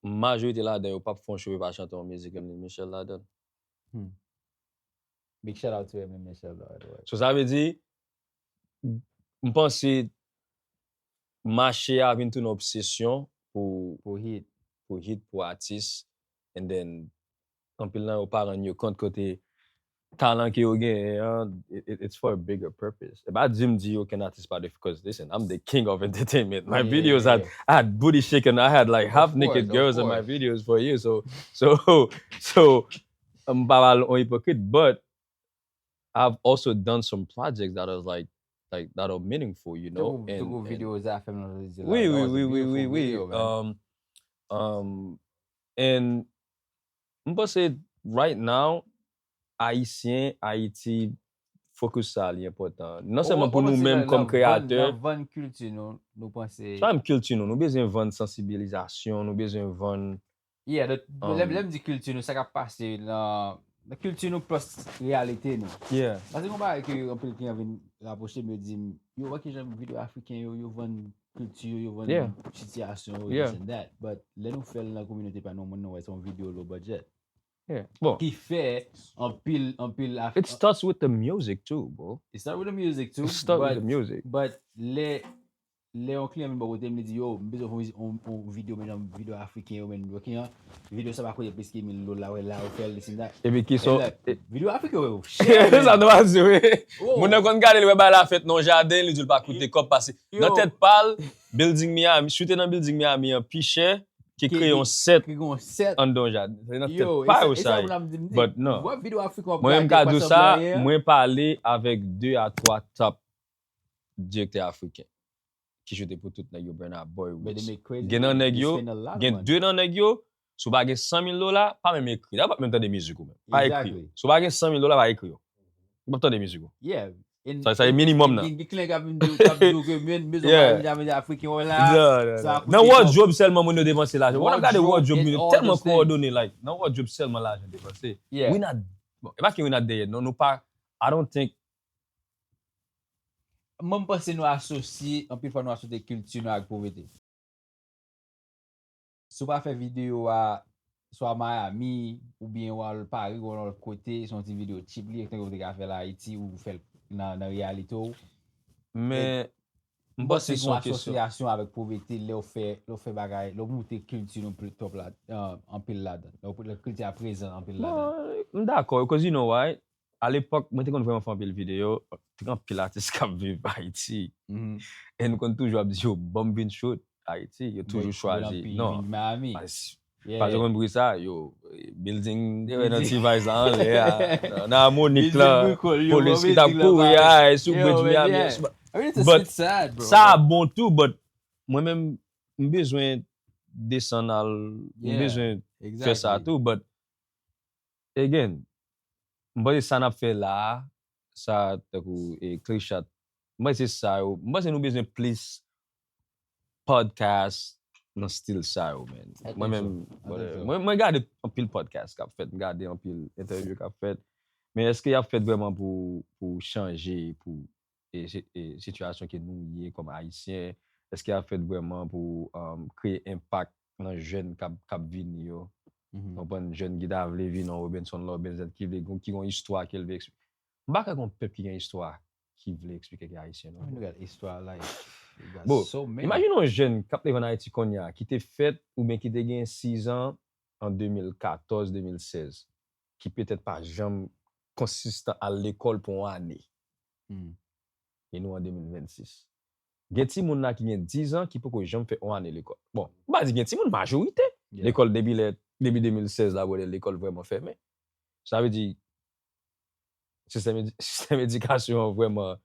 majorite ladan yo p ap fè yon show yo pa chante yon mizik Emeline Michel ladan. Hmm. Big shout out to Emeline Michel, by the way. So, sa vle di, m panse mache a vin tounen obsesyon pou, pou hit, pou hit, pou atis. And then, anpil nan yo pa rann yo kont kote talan ke yo genyen an, it, it, it's for a bigger purpose. E pa di m di okenn atis pa de, 'cause listen, I'm the king of entertainment. My videos had, I had booty shaking, I had like half naked girls in my videos for years. So, so, so, m pa pral yon ipokrit, but I've also done some projects that are like, like, that are meaningful, you know. Te gon videyo Zafèm nan jodi la. Wi, wi, wi, wi, wi. Um, um, and m panse right now, Ayisyen, Ayiti, focus sa li enpòtan. Non sèlman pou nou menm kòm kreyatè. Nan vann kilti nou, nou panse. Se pa menm kilti nou, nou bezwen vann sansibilizasyon, nou bezwen vann Yeah, lè, lè m di kilti nou, sa k ap pase nan, nan kilti nou plus reyalite nou. Yeah. Paske gon bagay ke anpil kliyan vin rapwoche m, yo di m, yo wè kijan videyo afriken yo, yo vann kilti yo, yo vann sitiyasyon yo, this and that. But lè nou fè l nan kominote pa nou, moun nan wè se yon videyo low budget. Yeah. Bon. Ki fè anpil, anpil Af-, It starts with the music too, bro. It start with the music too. It start with the music. But lè lè yon kliyan vin bò kote m, li di, yo, m bezwen fè yon, yon, yon videyo, men jan videyo afriken yo, men, ok, an, videyo sa pa koute plis ke mil dola, wè, la, yo fè l, this and that. Epi ki so, videyo afriken yo, chè, men. Sa nou pa di, wi. Moun nan konn gade, li wè bagay la fèt nan yon jaden, li di l pa koute kòb pase. Nan tèt pa l, building Miami, choute nan building Miami an pi chè ke kreye yon sèt anndan yon jaden. Se nan tèt pa yo sa ye. But non. Mwen menm ka di w sa, mwen pale avèk de a twa top direktè afriken ki choute pou tout nèg yo, Burna Boy, Wizz. Gen nan nèg yo, gen de nan nèg yo, si w pa gen san mil dola, pa menm ekri. Dayè, w p ap menm tande mizik ou menm. Pa ekri yo. Si w pa gen san mil dola, pa ekri yo. Ou p ap tande mizik ou. Sa, sa e minimòm nan. Gen, gen kliyan k ap vin di w, k ap di w ke men, men, men, men, afriken, wè la, sa koute. Nan wardrobe sèlman moun yo depanse lajan. Wè, w ap gade wardrobe, moun yo tèlman kowòdone, like, nan wardrobe sèlman lajan depanse. We not, bon, e pa ke we not there yet, non, nou pa, I don't think Mwen, m panse nou asosye, anpil fwa nou asosye kilti nou ak povrete. Si w pa fè videyo a swa Miami, oubyen w al Paris, ou al kote, se yon ti videyo cheap li, tankou w te ka fè l Ayiti, ou fè l nan, nan reyalite w. Men, m M panse panse se gen yon yon kesyon. Asosyasyon avèk povrete lè w fè, lè w fè bagay, lè w moute kilti nou pli top la, uh, anpil ladan. Lè w lè kilti a prezan anpil ladan. Bon, m dakò, cause you know why? A lepòk, mwen te konn vrèman fè anpil videyo, te gen anpil atis k ap viv Ayiti. Mhm. E nou konn toujou ap di yo, ban m vin shoot Ayiti, yo toujou Bon, chwazi. Anpil Non, vin Miami. pas- Yeah. Paske konn bri sa, yo, building, te wè nan Building. T-Vice la anlè a, nan, nan Harmonic Building la, brikol, yo, polis bon ki t ap building la, kouri pa- a, e sou Yo, bridge men, Miami. yeah. I mean, it's a But shit sad, bro. Sa bon tou, but mwen menm, m bezwen desann al, m Yeah, bezwen fè sa exactly. tou, but again, m panse sa n ap fè la a, sa tankou e Clichat, m panse se sa yo, m panse nou bezwen plis podcast nan stil sa yo, man. I think Mwen menm, so. I think so. mwen, mwen gade anpil podcast k ap fèt, m gade anpil entèvyou k ap fèt, men èske y ap fèt vrèman pou, pou chanje, pou e, si- e, sitiyasyon ke nou ye kòm Ayisyen? Èske y ap fèt vrèman pou um, kreye enpak nan jèn k ap, k ap vini yo? Mhm. Konprann jèn ki ta vle vin yon Robinson Lobenzèt ki vle, ki gon istwa ke l vle eksplike. M pa kwè gon pèp ki gen istwa ki vle eksplike ki Ayisyen non. Nou gade istwa, like, you got Bon, so many. Imajine yon jèn k ap leve ann Ayiti kounye a, ki te fèt oubyen ki te gen sis an an de mil katòz, de mil sèz, ki petèt pa janm konsistan al lekòl pou yon ane. Hmm. E nou an de mil vennsis. Gen timoun la ki gen diz an ki poko janm fè yon ane lekòl. Bon, m pa di gen timoun, majorite. Yeah. Lekòl depi lè, depi de mil sèz la, brother, lekòl vrèman fèmen. Sa vle di, sistèm edi- sistèm edikasyon an vrèman.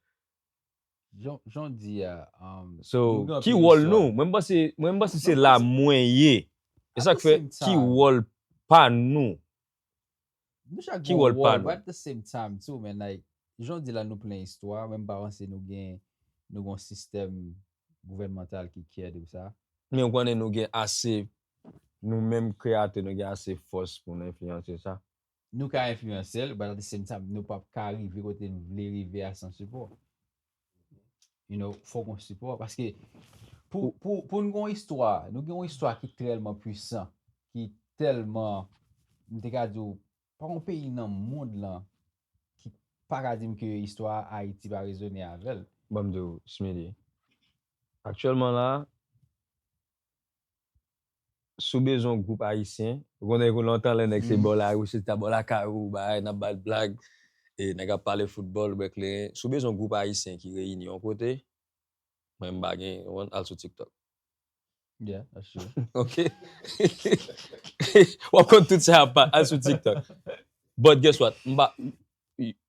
Jan, jan w di a, um, So, nou gen ki anpil wòl istwa. Nou? Mwen, m panse, mwen, m panse se Mwen la panse- mwen ye. E At sa the k fè, same ki time. Wòl pa nou? Nou chak Ki gen wòl pa wòl, nou? But at the same time too, man, like, jan w di la, nou plen istwa, men m pa panse nou gen, nou gen yon sistèm gouvènmantal ki care de sa. Men ou konnen nou gen ase, nou menm kreyatè, nou gen ase fòs pou nou enfliyanse sa. Nou ka enfliyanse l, but at the same time, nou p ap ka rive kote n vle rive a san sipò. You know, fòk yon sipò. Paske pou, pou, pou n gen yon istwa, nou gen yon istwa ki tèlman pwisan, ki tèlman, m te ka di w, pa yon peyi nan mond lan ki pa ka di m ke istwa Ayiti pa rezone avè l. Ban m di w, Smitty, aktyèlman la, si w bezwen yon gwoup ayisyen, ou konnen kou lontan lè nèg se Mhm. bò lari, se ta bò lakay ou, bay, n ap bay blag, e nèg ap pale foutbòl, bwè kleren. Si w bezwen yon gwoup ayisyen ki reyini yon kote, mwen m pa gen, ou konn, al sou TikTok. Yeah, that's true. Ok? W ap konn tout sa y ap pa, al sou TikTok. But guess what? M pa,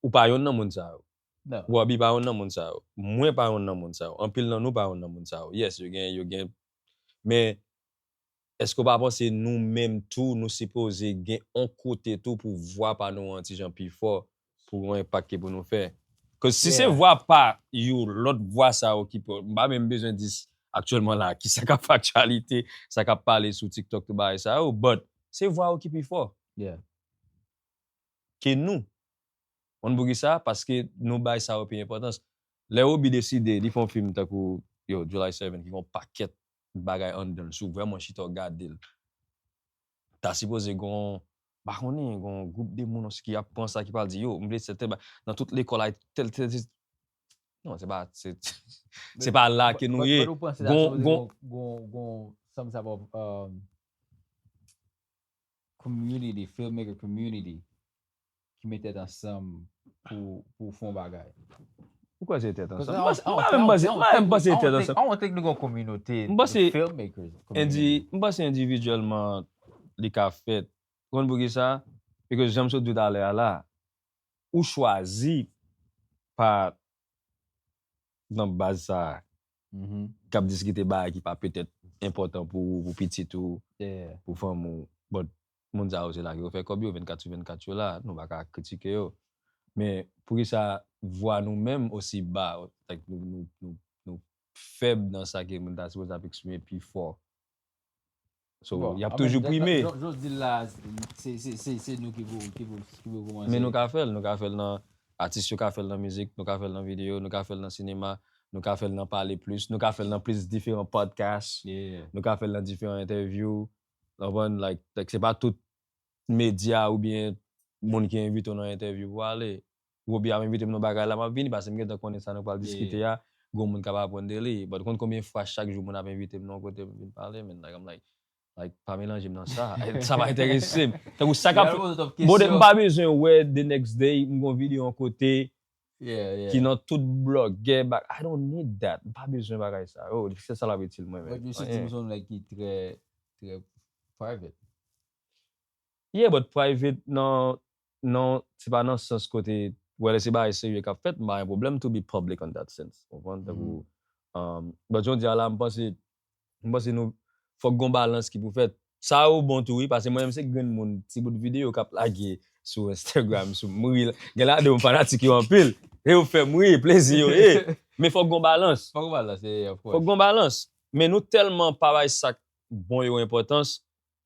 ou pa yonn nan moun sa yo. No. Robbie pa yonn nan moun sa yo. Mwen pa yonn nan moun sa yo. Anpil nan nou pa yonn nan moun sa yo. Yes, yo gen, yo gen. Men, èske w pa panse nou menm tou, nou sipoze gen yon kote tou pou vwa pa nou an ti jan pi fò, pou yon enpak ke pou nou fè? Cause si se Yeah. Vwa pa yo, lòt vwa sa yo ki pou, m pa menm bezwen di s- aktyèlman la, ki sa k ap fè aktyalite, sa k ap pale sou TikTok, tout bagay sa yo, but se vwa yo ki pi fò Yeah. ke nou. Konn poukisa? Paske nou bay sa yo pi enpòtans. Lè Robbie deside, li fè yon fim tankou, yo, July seven, ki gen yon pakèt bagay anndan l, si w vrèman chita w gade l. Ta sipoze gon, pa konnen, gon gwoup de moun ki ap pran sa, ki pral di, yo, m vle sèten ba-, nan tout lekòl ay tèl, tèl, tèl. Non, se pa, se, se pa la ke nou ye. But, but, but ou panse Gon, la, gon, gon, gon, some type of, um, community, filmmaker community, ki met tèt ansanm pou, pou fè yon bagay. Ou kwè se tèt Cause ansanm? I M don't, panse, I m pa don't, menm I panse, don't, m pa I menm don't panse think, I tèt don't think, ansanm. I don't think nou gen yon kominote M panse filmmakers. Indi-, m panse endividyèlman li ka fèt. Ou konn poukisa? Because jan m sot di w talè a la, ou chwazi pa nan baz sa a, Mhm. k ap diskite bagay ki pa petèt enpòtan pou ou, pou pitit ou, Yeah. pou fanmi w. But moun sa yo se la ke yo fè kòb yo, vennkat sou vennkat yo la, nou pa ka kritike yo. Men poukisa vwa nou menm osi ba, like, nou, nou, nou, nou fèb nan sa ke moun ta sipoze ap eksprime pi fò? So, Bon, y ap I toujou mean, prime. Jan, jan w di l la, se, se, se, se nou ki pou, ki pou, ki pou kòmanse. Men nou ka fè l, nou ka fè l nan, atis yo ka fè l nan mizik, nou ka fè l nan videyo, nou ka fè l nan sinema, nou ka fè l nan pale plis, nou ka fè l nan plis diferan podcast, Yeah. nou ka fè l nan diferan entèvyou. Ou konprann? Like, like, se pa tout medya oubyen moun ki envite w nan entèvyou pou ale. Robbie ap envite m nan bagay la, m ap vini, paske m gentan konnen sa nou pral diskite a, gon moun k ap aprann de li. But konn konbyen fwa chak jou moun ap envite m nan yon kote pou m vin pale, men, like, I'm like, like, pa melanje m nan sa. Sa pa enterese m. Tankou sa k ap, brother, m pa bezwen wè the next day, m gon videyo yon kote ki nan tout blògè, I don't need that. M pa bezwen bagay sa yo. Se sa l ap itil mwen, men. But you see, James, on, like, ki trè, trè private. Yeah, but private nan, nan, se pa nan sans kote, wè, lè se bagay serye k ap fèt, m pa gen pwoblèm to be public on that sense. Ou konprann? Tankou, um, but jodi a la, m panse, m panse nou, fòk gon balans ki pou fèt. Sa yo bon tou, wi, paske mwen menm se grenn moun, ti bout videyo k ap lage sou Instagram, sou m ri, gen ladan yo m fanatik yo anpil. E yo fè m ri, plezi yo ye. Men fòk gon balans. Fòk gon balans, yeah, of course. Fòk gon balans. Men nou tèlman pa bay sa k bon yo enpòtans,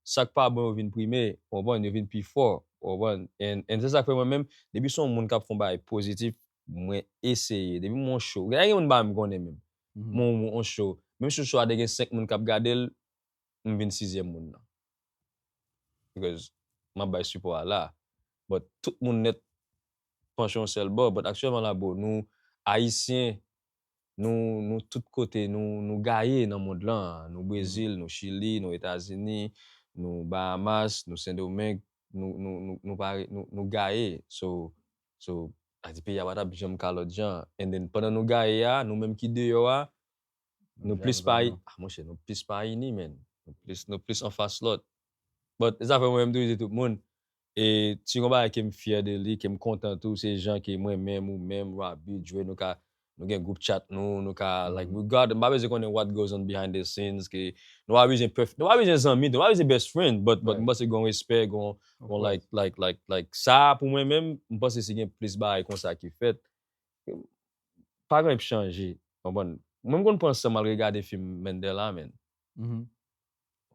sa k pa bon yo vin prime, ou konprann, yo vin pi fò, ou konprann. And, and se sa k fè mwen menm, depi se yon moun k ap fè yon bagay pozitif, mwen eseye. Depi m wè yon show, gen, gen moun ba m konnen menm. Mwen wè yon show, menm si show a te gen senk moun k ap gade l, m vin sizyèm moun nan. Because m ap bay sipò a la. But tout moun nèt panche yon sèl bò. But aktyèlman la, bro, nou, Ayisyen, nou, nou tout kote, nou, nou gaye nan mond lan. Nou Brezil, nou Chili, nou Etazini, nou Bahamas, nou Sendomeng, nou, nou, nou, nou pare, nou, nou gaye. So, so, sa di peyi a pa t ap janm ka lòt jan. And then, pandan nou gaye a, nou menm ki deyò a, nou plis pa, ah, monchè, nou plis pa ini, man. Nou plis, nou plis anfas lòt. But, e sa fè mwen menm toujou di tout moun, e si gon bagay ke m fyè de li, ke m kontan tou, se jan ke mwen menm, ou menm, Robbie, Dre, nou ka, nou gen group chat nou, nou ka, like, regard, m pa bezwen konnen what goes on behind the scenes, ke nou pa bezwen pèf-, nou pa bezwen zanmi, nou pa bezwen best friend, but, but m panse gon respè, gon, gon, like, like, like, like, sa pou mwen menm, m panse si gen plis bagay konsa ki fèt, pa gen anyen k chanje, konprann? Mwen m konn pran san m al regade fim Mandela, man.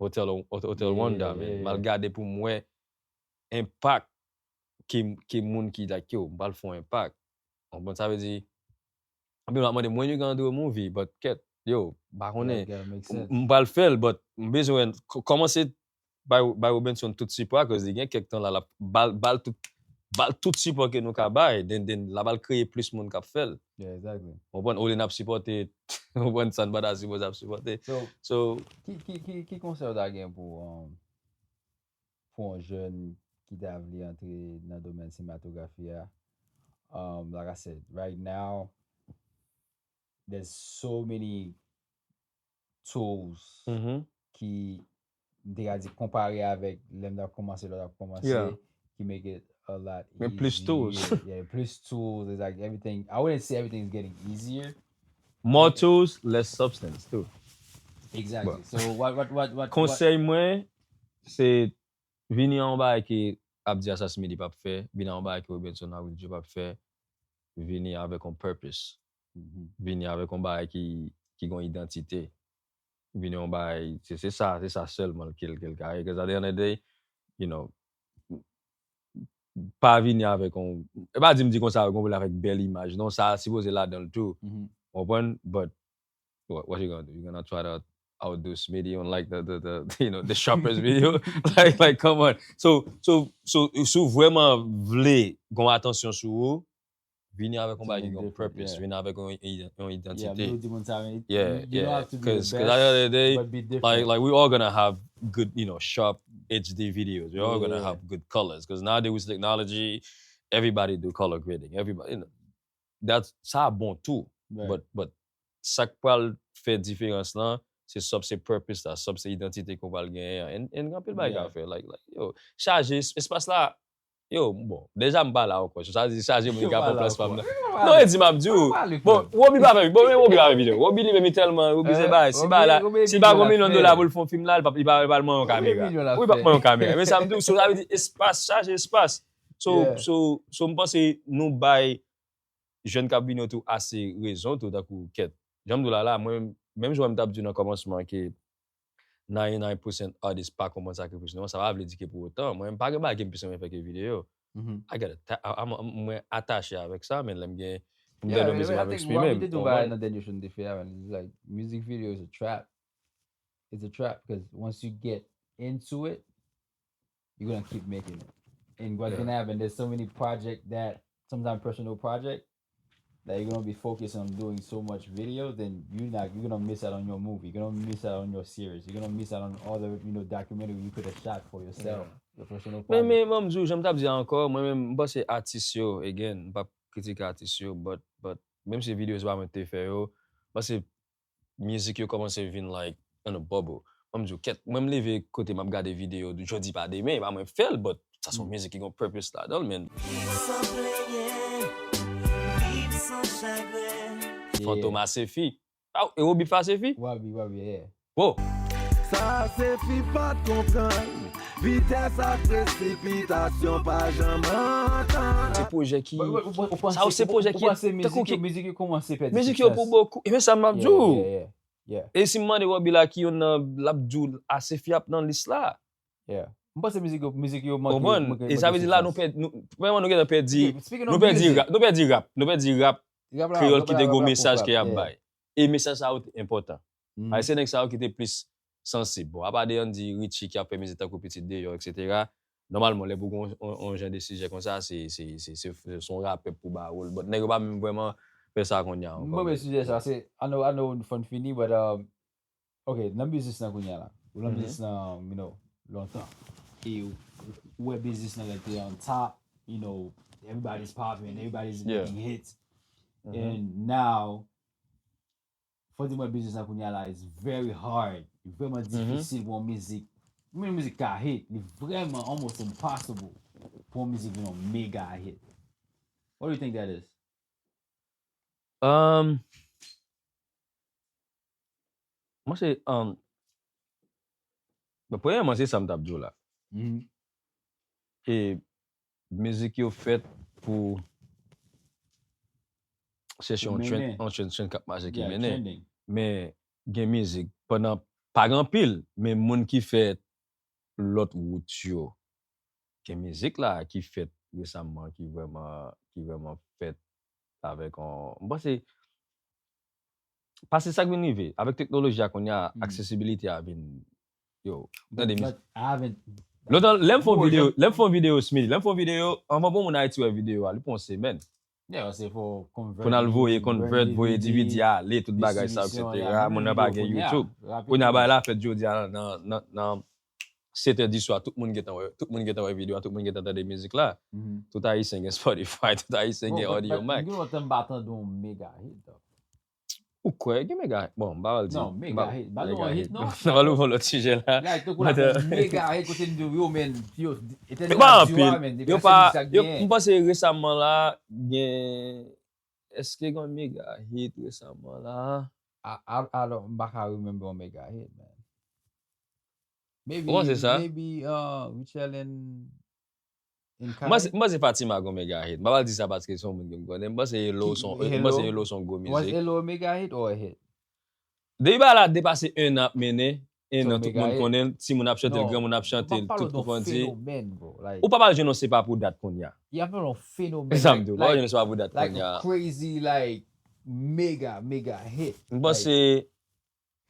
Hotel, Hotel Rwanda, man. M al gade pou m wè enpak ke, ke moun ki, like, yo, m pral fè yon enpak. Konprann sa vle di, anpil moun ap mande m, "When you gonna do a movie?" But kèt, yo, m pa konnen. M pral fè l, but m bezwen kòmanse bay, bay Robenson tout sipò a, 'cause li gen kèk tan la, l ap bal, bal tout, bal tout sipò ke nou ka bay, then, then l ap al kreye plis moun k ap fè l. Yeah, exactly. Ou konprann? Olye n ap sipòte, ou konprann, sa n pa ta sipoze ap sipòte. So, so, ki, ki, ki, ki konsèy w ta gen pou, um, pou yon jèn ki ta vle antre nan domèn sinematografi a? Um, like I said, right now, there's so many tools ki, m te ka di, konpare avèk lè m t ap kòmanse, lè w t ap kòmanse, ki make it a lot easier. Men plis tools. Yeah, plis tools, it's like everything, I wouldn't say everything is getting easier. More tools, less substance too. Exactly. So what, what, what, what, what? Konsèy mwen, se vini a yon bagay ke Abdi Assassimidi p ap fè, vini a yon bagay ke Robenson Arilje p ap fè, vini avèk yon purpose. Vini avèk yon bagay ki, ki gon idantite. Vini yon bagay, se, se sa, se sa sèlman ke l, ke l ka ye. 'Cause at the end of the day, you know, pa vini avèk yon, e pa di m di konsa, gon pwoblèm avèk bèl imaj. Non, sa sipoze ladan l tou. Konprann? But what, what you gonna do? You gonna try to outdo Smitty on, like, the, the, the, you know, the sharpest video? Like, like, come on. So, so, so, si w vrèman vle gon atansyon sou ou, vini avèk yon bagay ki gen yon purpose, vini avèk yon, yon, yon idantite. Yeah, 'cause, 'cause at the end of the day, like, like, we all gonna have good, you know, sharp H D videos. We all gonna have good colors. 'Cause nowadays with technology, everybody do color grading. Everybody, you know, that, sa bon tou. But, but sa k pral fè diferans lan, se sa, se purpose la, sa, se idantite ke w pral genyen an. And, and gen anpil bagay ka fè. Like, like, yo, chaje es-, espas la. Yo, bon, deja m pa la ankò. Sa di chaje moun ki ka pran plas pa m nan. Non, e di m ap di w. Bon, Robi pa fè, bon, men Robi pa fè videyo. Robi li menm li tèlman, Robi se bagay, si bagay la, si pa gon milyon dola pou l fè yon fim la, li pa, li pa, li pa mwen yon kamera. Wi, li pa mwen yon kamera. Men sa m di w, so sa vle di espas, chaje espas. So, so, so m panse nou bay jèn k ap vini yo tou ase rezon tou, tankou kèt. Jan m di w la la, mwen, menm jan m t ap di w nan kòmansman ke ninety-nine percent artist pa konprann sakrifis nou an, sa pa vle di ke pou otan, mwen, m pa gen bagay ke m plis renmen fè ke videyo. I got a ta-, a, a, mwen atache avèk sa, men lè m gen, pou m tande yon mizik, m ap eksprime m, ou konprann? Nan dènye show nou te fè a, man, it's like, music video is a trap. It's a trap, 'cause once you get into it, you're gonna keep making it. And what's gonna happen, there's so many project that sometimes personal project that you're gonna be focused on doing so much videos, then you're not you're gonna miss out on your movie, you're gonna miss out on your series, you're gonna miss out on all the you know documentary you could have shot for yourself, your personal Men project. men ban m di w, jan m t ap di a ankò, mwen menm m panse atis yo, again, m p ap kritike atis yo, but but menm si videyo se pa mwen ki te fè yo, m panse mizik yo kòmanse vin like in a bubble. Ban m di w, kèt, mwen m leve kote m ap gade videyo jodi pa demen, e pa mwen k fè l, but sa se yon mizik ki gen purpose ladan l, men. Viv san plenyen, viv san chagren. Fantom Asefi. Aw, e Roby Asefi? Wabi, wabi, yeah. Wo! Sa se fi pa t konprann. Vitès ak presipitasyon pa janm antann. Se pwojè ki. Ou- ou- ou- ou Sa panse- se pwojè ou- ki. ou panse Tankou mizik yo- ki. Mizik yo kòmanse pèdi Mizik yo pou bokou. E men sa m ap di Yeah, w. yeah, yeah, yeah. E si m mande Roby la ki youn nan l ap di w Asefi ap nan lis la. Yeah. M panse mizik yo mizik yo manke. Konprann? manke- E sa manke vle di la sens. nou pèdi nou premyèman nou gentan pèdi Yeah, speaking nou of pèdi music, rap. Nou pèdi rap. Nou pèdi rap. rap la- Kreyòl rap ki la- te rap gwo la mesaj pou ke y ap rap, bay. E mesaj sa yo te enpòtan. yeah. Ay se nèg sa yo ki te plis sansib. Bon, apa de Andy Richie ki ap fè mizik tankou Pitit Deyò, et cetera. Nòmalman, lè pou gon on, on jan de sijè konsa, se se se se se yon rapè pou ba w l. But nèg yo pa menm vrèman fè sa kounye a ankò. Mwen men sijè sa se I know I know fòn fini but um, ok nan biznis nan kounye a la ou nan Mhm. biznis nan you know lontan e ou ou wè biznis nan rete on top you know everybody's popping everybody's Yeah. making hits Mhm. and now fò di mwen biznis nan kounye a la it's very hard li vrèman difisil pou yon mizik menm mizik ka hit li vrèman almost impossible pou yon mizik vin yon mega hit what do you think that is Um, mwen se um, bon, premyèman se sa m t ap di w la. Mhm. E mizik yo fèt pou chèche Pou yon trend, mennen. Yon trend, trend k ap mache ki Yeah, mennen. trending. Men gen mizik pandan pa gen anpil, men moun ki fè lòt wout yo. Gen mizik la ki fèt resaman ki vrèman ki vrèman fèt avèk on m panse paske sa k vin rive avèk teknoloji a kounye a Mm. aksesibilite a vin yo tande mizik But I haven't lontan lè m fè yon Bon, videyo jan- lè m fè yon videyo Smith lè m fè yon videyo anvan pou moun Ayiti wè videyo a li pran yon semèn Yeah, se pou convert pou n al voye convert convert voye D V D, D V D a ale tout bagay sa distribisyon, et cetera yeah, moun men nan pa gen kounye a, YouTube rapid kounye a kounye bagay a. La fèt jodi a nan nan nan sèt è di swa tout moun gentan wè tout moun gentan wè videyo a tout moun gentan tande mizik la Mhm. Bon, gen but- Audio but Mack Gen lontan m pa tande yon mega hit though. ou kwè gen mega bon m pa pral di Non, mega hit. Ba nou an hit, non. Nan pa louvri lòt sijè la Like, tankou la, yon mega hit, kote m di yo, men, yo, etènèl yo pa ap di yo a, anpil men, yo depi pa se mizik sa k yo genyen. M panse resaman la gen èske gen mega hit resaman la A- a- Alò, m pa ka remember yon mega hit, man. Maybe, Ou panse sa? Maybe, uh, Rachel and, and M panse Kai. M panse Fatima gen mega hit m pa pral di sa paske se yon moun ke m konnen m panse Elo Ki- son Elo? M panse Elo son gwo Was mizik Elo a mega hit or a hit? Depi bagay la depase en an ap mennen en So an tout mega moun hit. Konnen l timoun ap chante l Non. Granmoun ap chante Ou l pa tout pale de yon konprann di fenomèn, bro. Like, ou pa pral jwenn yon se pa pou dat kounye a y ap yon fenomèn. E sa m di w pa Like, jwenn se pa pou dat like kounye a a crazy, like, mega, mega hit. M panse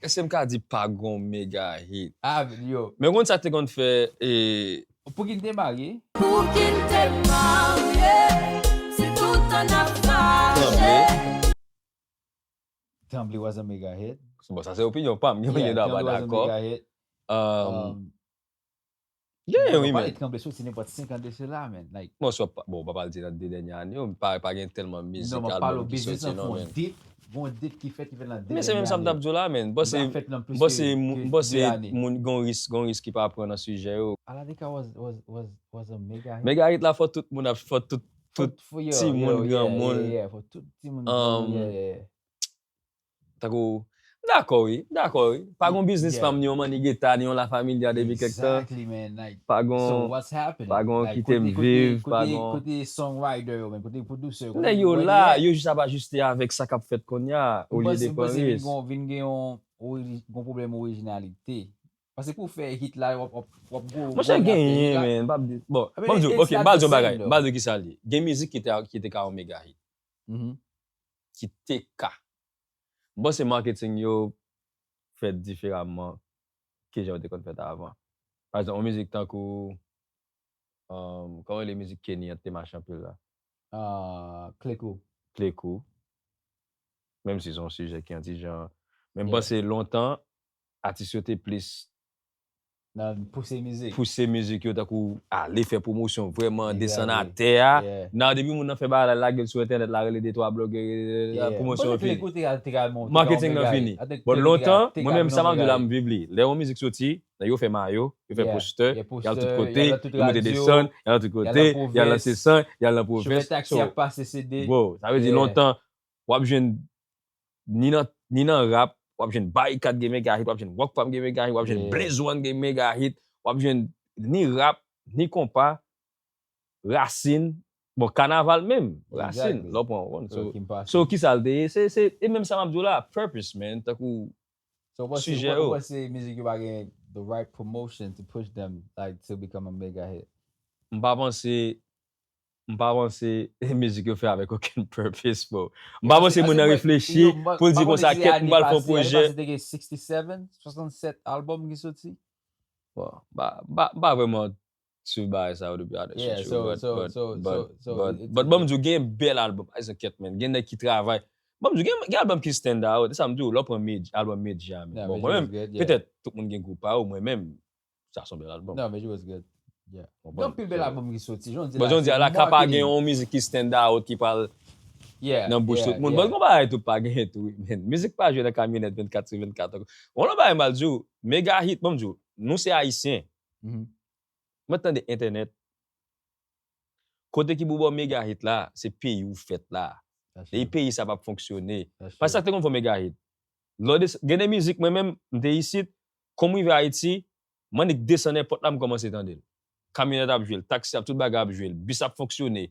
èske m ka di pa gon mega hit Ah, yo. Men konn sa te konn fè e Pou ki n te marye? Pou ki n te marye, si tout tan n ap fache. Tranble Tranble was a mega hit. Bon sa se opinyon pa m gen Yeah, gen dwa pa Tranble was a dakò mega hit. Um, Um, Yeah, non, wi pale men Tranble soti nenpòt senk an de sela, man. Like, Bon swa pa- bon pa pral di nan de dènye ane yo pa pa gen tèlman mizik non, mwen pale album ki biznis soti nan non fon men dit, gon dit ki fèt ki fèt nan de Men se menm sa m t ap di w la men bò se Fèt nan plis bò ke se moun ke bò de se ane. Moun gon risk gon risk ki pa pran nan sijè yo Aladika was was was was a mega hit. Mega hit la fò tout moun ap fò tout tout Fò- yeah, timoun yeah, granmoun yeah, yeah, fò tout timoun Um, yeah, yeah. Tankou m dakò wi m dakò wi pa gon biznis Yeah. Fanm ni yon manni geta ni yon la familia depi kèk tan Exactly, man. Like, pa so gon what's happening? pa gon Like, kite m kote- viv kote- pa kote- gon Kote songwriter yo, man, kote producer yo, kote Nèg yo where they la at? Yo jis ap ajiste avèk sa k ap fèt kounye a Ou olye panse- de ou pran panse vin risk gon- vin gen yon ori- gon pwoblèm orijinalite. Paske pou fè hit la, w ap w ap- w ap gwo Monchè gwo rapè genyen la. Men m p ap di bon I mean, ban m di w it's ok not m pral the di w bagay same, m pral di w kisa l ye gen mizik ki te ki te ka yon mega hit Mhm. Ki te ka m panse marketing yo fèt diferaman ke jan yo te konn fèt avan pa egzanp yon mizik tankou um, kòman rele mizik Kenny an te mache anpil la? Ah, Klekou. Klekou. Menm si se yon sijè ki antijan. Men m Yeah. panse lontan, atis yo te plis Nan pouse mizik. Pouse mizik yo, tankou ale fè pwomosyon, vrèman desann Exactly. atè a. Yeah. Nan depi moun nan fè bagay la, lage l sou entènèt la, rele de twa blogè, Yeah. pwomosyon Mwen fini. Klekou te ka, te ka monte, Marketing te ka nan mega fini. hit. I think Bon, Klekou te ka, lontan, te mwen ka menm sa m ap di mega la, hit. M viv li. Lè yon mizik soti, nan yo fè mayo, yo fè Yeah. postè, Yo postè, y al tout y al kote, nan tout yo monte radyo, desann, y al nan tout y al kote, nan y al nan pwovens, Sesann, y al nan chofè pwovens. taksi So, ap pase C D. Bro, sa vle di Yeah. Lontan, w ap jwenn ni nan, ni nan rap, w ap jwenn Barikad gen mega hit, w ap jwenn Rockfam gen mega hit, w ap jwenn Yeah. Blaze One gen mega hit, w ap jwenn ni rap, ni konpa, rasin, bon, kanaval menm, rasin, Exactly. lè w pran, w konn, So, so, ki m pase. So, ki sa l te ye? Se, se, e menm sa m ap di w la, purpose, man, tankou, So, w panse, sijè w yo. panse mizik yo pa gen the right promotion to push them, like, to become a mega hit? M pa panse, m pa panse mizik yo fè avèk okenn purpose, bro. M pa panse moun nan reflechi pou l di konsa, kèt, m pral fè yon pwojè. Te gen sixty-seven, swasannsèt album ki soti. Bon, ba, ba, ba vrèman swiv bagay sa yo depi ane Yeah, so, so, so, so, so, but, it- but, it- but, bon, m di w, gen bèl album, ay, se kèt, men, gen nèg ki travay. Bon, m di w, gen, gen album ki stand out, e sa m di w, lè w pran Mej-, album Meji a, men. Yeah, Bon, Meji mwen was menm, good, yeah. Petèt, tout moun gen gou pa yo, mwen menm, sa se yon bèl album. No, Meji was good. Yeah. Bon, Gen anpil bèl album ki soti. Jan di Bon, jan di a la, ka pa gen yon mizik ki stand out, ki pral Yeah, nan bouch yeah, tout moun. Yeah. Bon, gon bagay tou pa gen tou, wi, men. Mizik pa jwe nan kamyonèt vennkat sou vennkat ankò. Yon lòt bagay m al di w, mega hit, bon, m di w, nou se Ayisyen. Mhm. Mwen tande entènèt. Kote ki pou ba w mega hit la, se peyi ou fèt la. That's Depi true. Peyi sa p ap fonksyone. That's Paske sa true. k te konn fè w mega hit. Lè w des-, gen de mizik, mwen menm, m te isit, kòm m rive Ayiti, m annik desann èpòt la, m kòmanse tande l. Kamyonèt ap jwe l, taksi ap, tout bagay ap jwe l, bis ap fonksyone.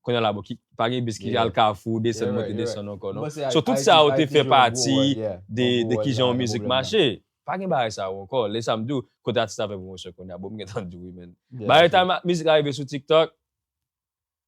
Kounye a la, bon, ki, pa gen bis ki Yeah. al Kafou, desann, You're monte, right, you're desann right. ankò, non? Mwen se So, tout Ayiti, sa yo te Ayiti fè jwe yon gwo pati wòl, yeah. de, Yon gwo de wòl kijan nan yon mizik development. Mache. Pa gen bagay sa yo ankò. Lè sa m di w, kote atis la fè pwomosyon kounye a, bon, m gentan di w, wi, men. Yeah, Bagay that's tan, mizik la rive sou TikTok,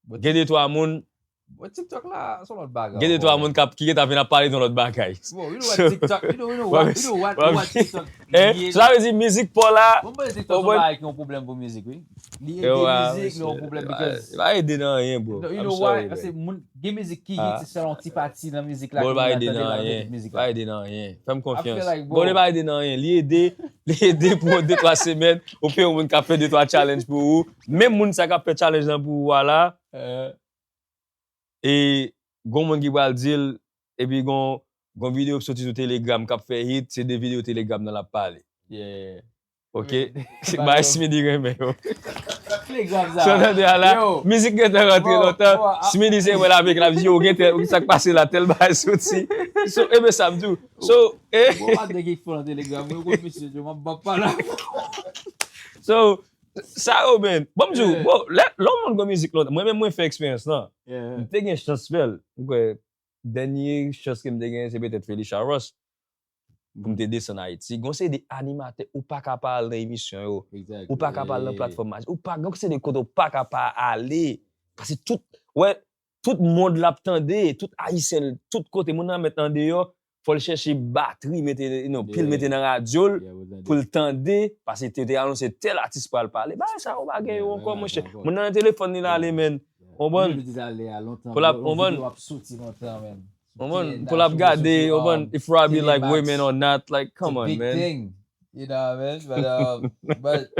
But gen de twa moun, But TikTok la, se yon lòt bagay. gen de twa Bro. Moun k ap, ki gentan vin ap pale de yon lòt bagay. Bro, you know So, what TikTok, you know, you know wap what, you know what, wap what TikTok Hein? ye. So, sa vle di mizik pa w la, Bon, bon, TikTok Ou se bon? Bagay ki yon pwoblèm pou mizik, wi. Li ede Yo, ah, mizik, men yon mesye, pwoblèm ah, because pa ede nan anyen, bro. No, you I'm know sorry, why? Paske man. Moun, gen mizik ki Ah. hit, se sèl yon ti pati nan mizik la Bon, ke pa moun nan ede tande nan la nan anyen. tout mizik Pa la. ede nan anyen. Fè m konfyans. like, Bon, li bro, pa ede nan anyen. Li ede, li ede pou de twa semèn. Ou fè yon moun k ap fè de twa challenge pou ou. Menm moun sa k ap fè challenge lan pou ou a la, euh, e gon moun ki pral di l, epi gon, gon videyo k soti sou Telegram k ap fè hit, se de videyo Telegram nan l ap pale. yeah. Ok? Wi. Se bay Smithy renmen yo. Telegram sa. So, tande a la, Yo. mizik gentan rantre Bro, lontan, bro, a- Smithy se mwen la, avèk la, yo, gen tèl, sa k pase la, tèl bagay soti. So, e ben sa m di w. So, e, Bon, pa de ki fò nan Telegram, mwen, mwen, misye, yo, mwen, mwen pa la. So, sa yo, man. Bon, m di w, Yeah. bon, lè, lè yon moun gon mizik lontan, mwen menm, mwen fè eksperyans lan. Yeah. M te gen chans fè l. M kwè, dènye chans ke m te gen, se petèt Felicia Ross. Pou m te desann Ayiti. Gon seri de animatè, ou pa ka pa al nan emisyon yo. Exactly. Ou pa ka pa al nan platfòm, ou pa, gon seri de kote ou pa ka pa ale. Paske tout, wè, tout mond la ap tande, tout Ayisyen, tout kote, moun nan mèt andeyò, fò l chèche batri, mete, you know, pil Yeah. mete nan radyo l, Yeah, was that pou l tande, paske te, te anonse tèl atis pral pale. Bagay sa yo pa gen yo Yeah, ankò, bagay monchè. sa ankò. Moun nan nan telefòn li la ale, Yeah. men. Yeah. Konprann? Moun yo te ale a lontan, Pou l ap, yon konprann? videyo ap soti lontan, man. Konprann? T N Pou l ap National gade, soti, konprann? um, If Robbie T V like Max. Women or not, like, It's a come on, big man. Thing. You know what I mean? But, um, but,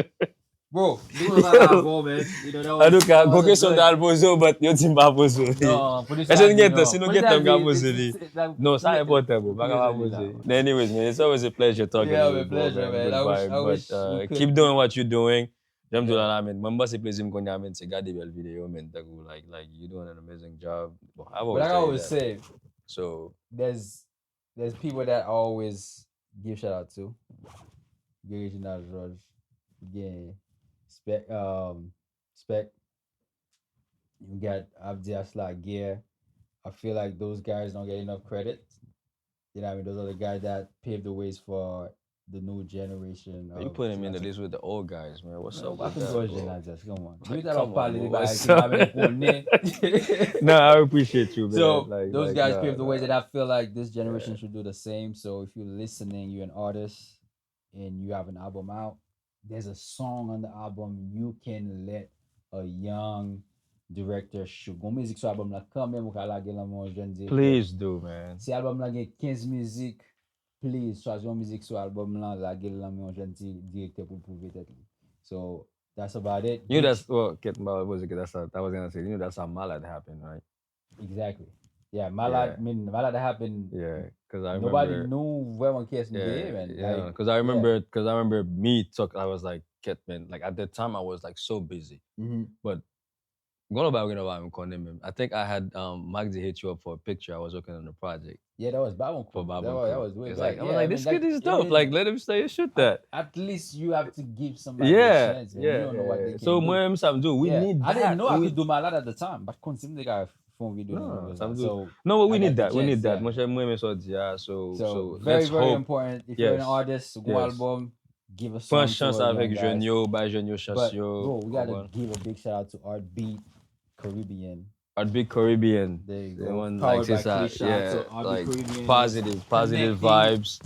bro, nou pa la avè w, man. You know, that was, An tou ka, that was gon a kesyon m good ta al poze w, but yo di m pa poze w li. Non, pou nou Èske nou sa gen di tan? non. Si nou Pou gen nou tan, m ka di, poze se, li. se, se, Non, sa se, enpòtan, bro. Pa pou ka pa nou di poze la. Li. Anyways, man, it's always a pleasure talking Yeah, to you, a bro, pleasure, man. man. I wish, Goodbye, I wish but, uh, we could. Keep doing what you're doing. Jan m di w Yeah. La, man. Mwen, m panse plezi m konnen, man, se gade bèl videyo, man. Tankou, like, like, you doing an amazing job. Bon, I've always But like I tell you always that. Say, So, there's, there's people that I always give shout out to. Gen Reginald Georges, gen Spec, um, Spec, you got Abdias Laguerre. I feel like those guys don't get enough credit. You know what I mean? Those are the guys that paved the ways for the new generation. You Of put him in the Timothy. List with the old guys, man. What's Man, up pa with fin that, gwo bro? Reginald Georges, come on. Like, Yo ta come pale on, de bro. bagay What's ki pa up? menm konnen. No, I appreciate you, man. So, Like, those like, guys nah, paved the way nah. That I feel like this generation Yeah. Should do the same. So if you're listening, you're an artist, and you have an album out, there's a song on the album you can let a young director should. Gon mizik sou album la kanmenm ou ka lage l nan men yon jèn direktè. Please do, man. Si album la gen kenz mizik, please, chwazi yon mizik sou album la, lage l nan men yon jèn di- direktè pou l pwouve tèt li. So, that's about it. You know that's well, Kate Mbawa was that's a, that was gonna say, you know that's how Malad happened, right? Exactly. Yeah, Malad, Yeah. I mean, Malad happened. Yeah, because I Nobody remember. Knew vraiment qui est Yeah, man. yeah, Like, because I remember, because I remember me talk. I was like, Kate, man. Like at that time, I was like so busy, mhm. But Golo Bayo, you know, I'm calling him. I think I had um Magdi hit you up for a picture. I was working on a project. Yeah, that was Babon. For Babon. That was, that was way It's back. Like, I Yeah, was like, man, this that- kid is yeah, dope. man. Like, let him say shoot that. At least you have to give somebody Yeah, a chance, man. yeah. You don't know what they can So do. Mwen, sa m di, we Yeah. need I didn't that. Know I We- Could Do Malad at the time, but konn si m te ka fè yon video. No, Like sa m that. di, So, no, but we I need got the that. We need chance, that. yeah. Mwen, mwen, mwen sa w di a. So, so, so very, let's very hope. Important. If you're an Yes. Artist, gon Yes. album, give a song Pran to chance a young avec guy. Jeunes yo, bay Jeunes yo chance But, yo. Bro, we gotta Comprendre. Give a big shout out to Art Beat Caribbean. Art Beat Caribbean. There you They go. want, Powered like, c'est by ça, Keyshawn, yeah, so Art Beat like, Caribbean. Positive, positive Connecting- vibes.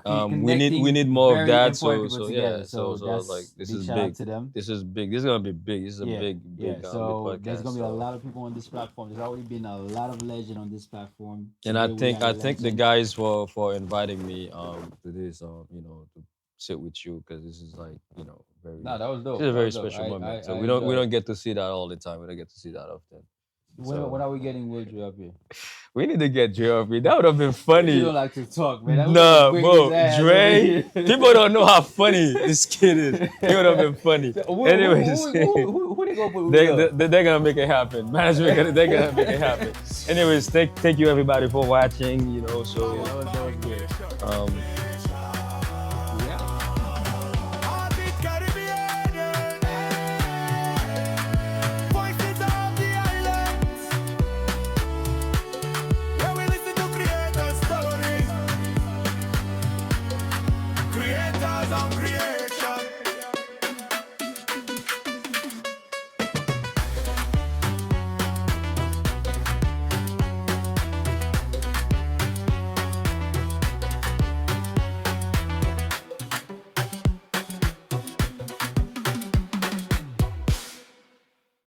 Um, we need, we need more of that. So, so yeah, so, so like, this is big. This is big. This is gonna be big. This is a Yeah, big, yeah. big, um, So big podcast. There's gonna be a So. Lot of people on this platform. There's already been a lot of legend on this platform. And I Today we think, got I a think the legend. Guys for for inviting me um to this um you know to sit with you because this is like you know very. Nah, that was dope. This is a very That was dope. Special I- moment. I- So I we don't we enjoyed don't get to see that all the time. We don't get to see that often. When, So- when are we getting Will Dre up here? We need to get Dre up here. That would have been funny. You don't like to talk, man. That Nah, would bring bro, his ass Dre. over here. People don't know how funny this kid is. It would have been funny. Who, Anyways, who, who, who, who they gonna put? they, Will? They, they're gonna make it happen. Management, gonna- they're gonna make it happen. Anyways, thank thank you everybody for watching. You know, so Yeah, that was, that was good. um,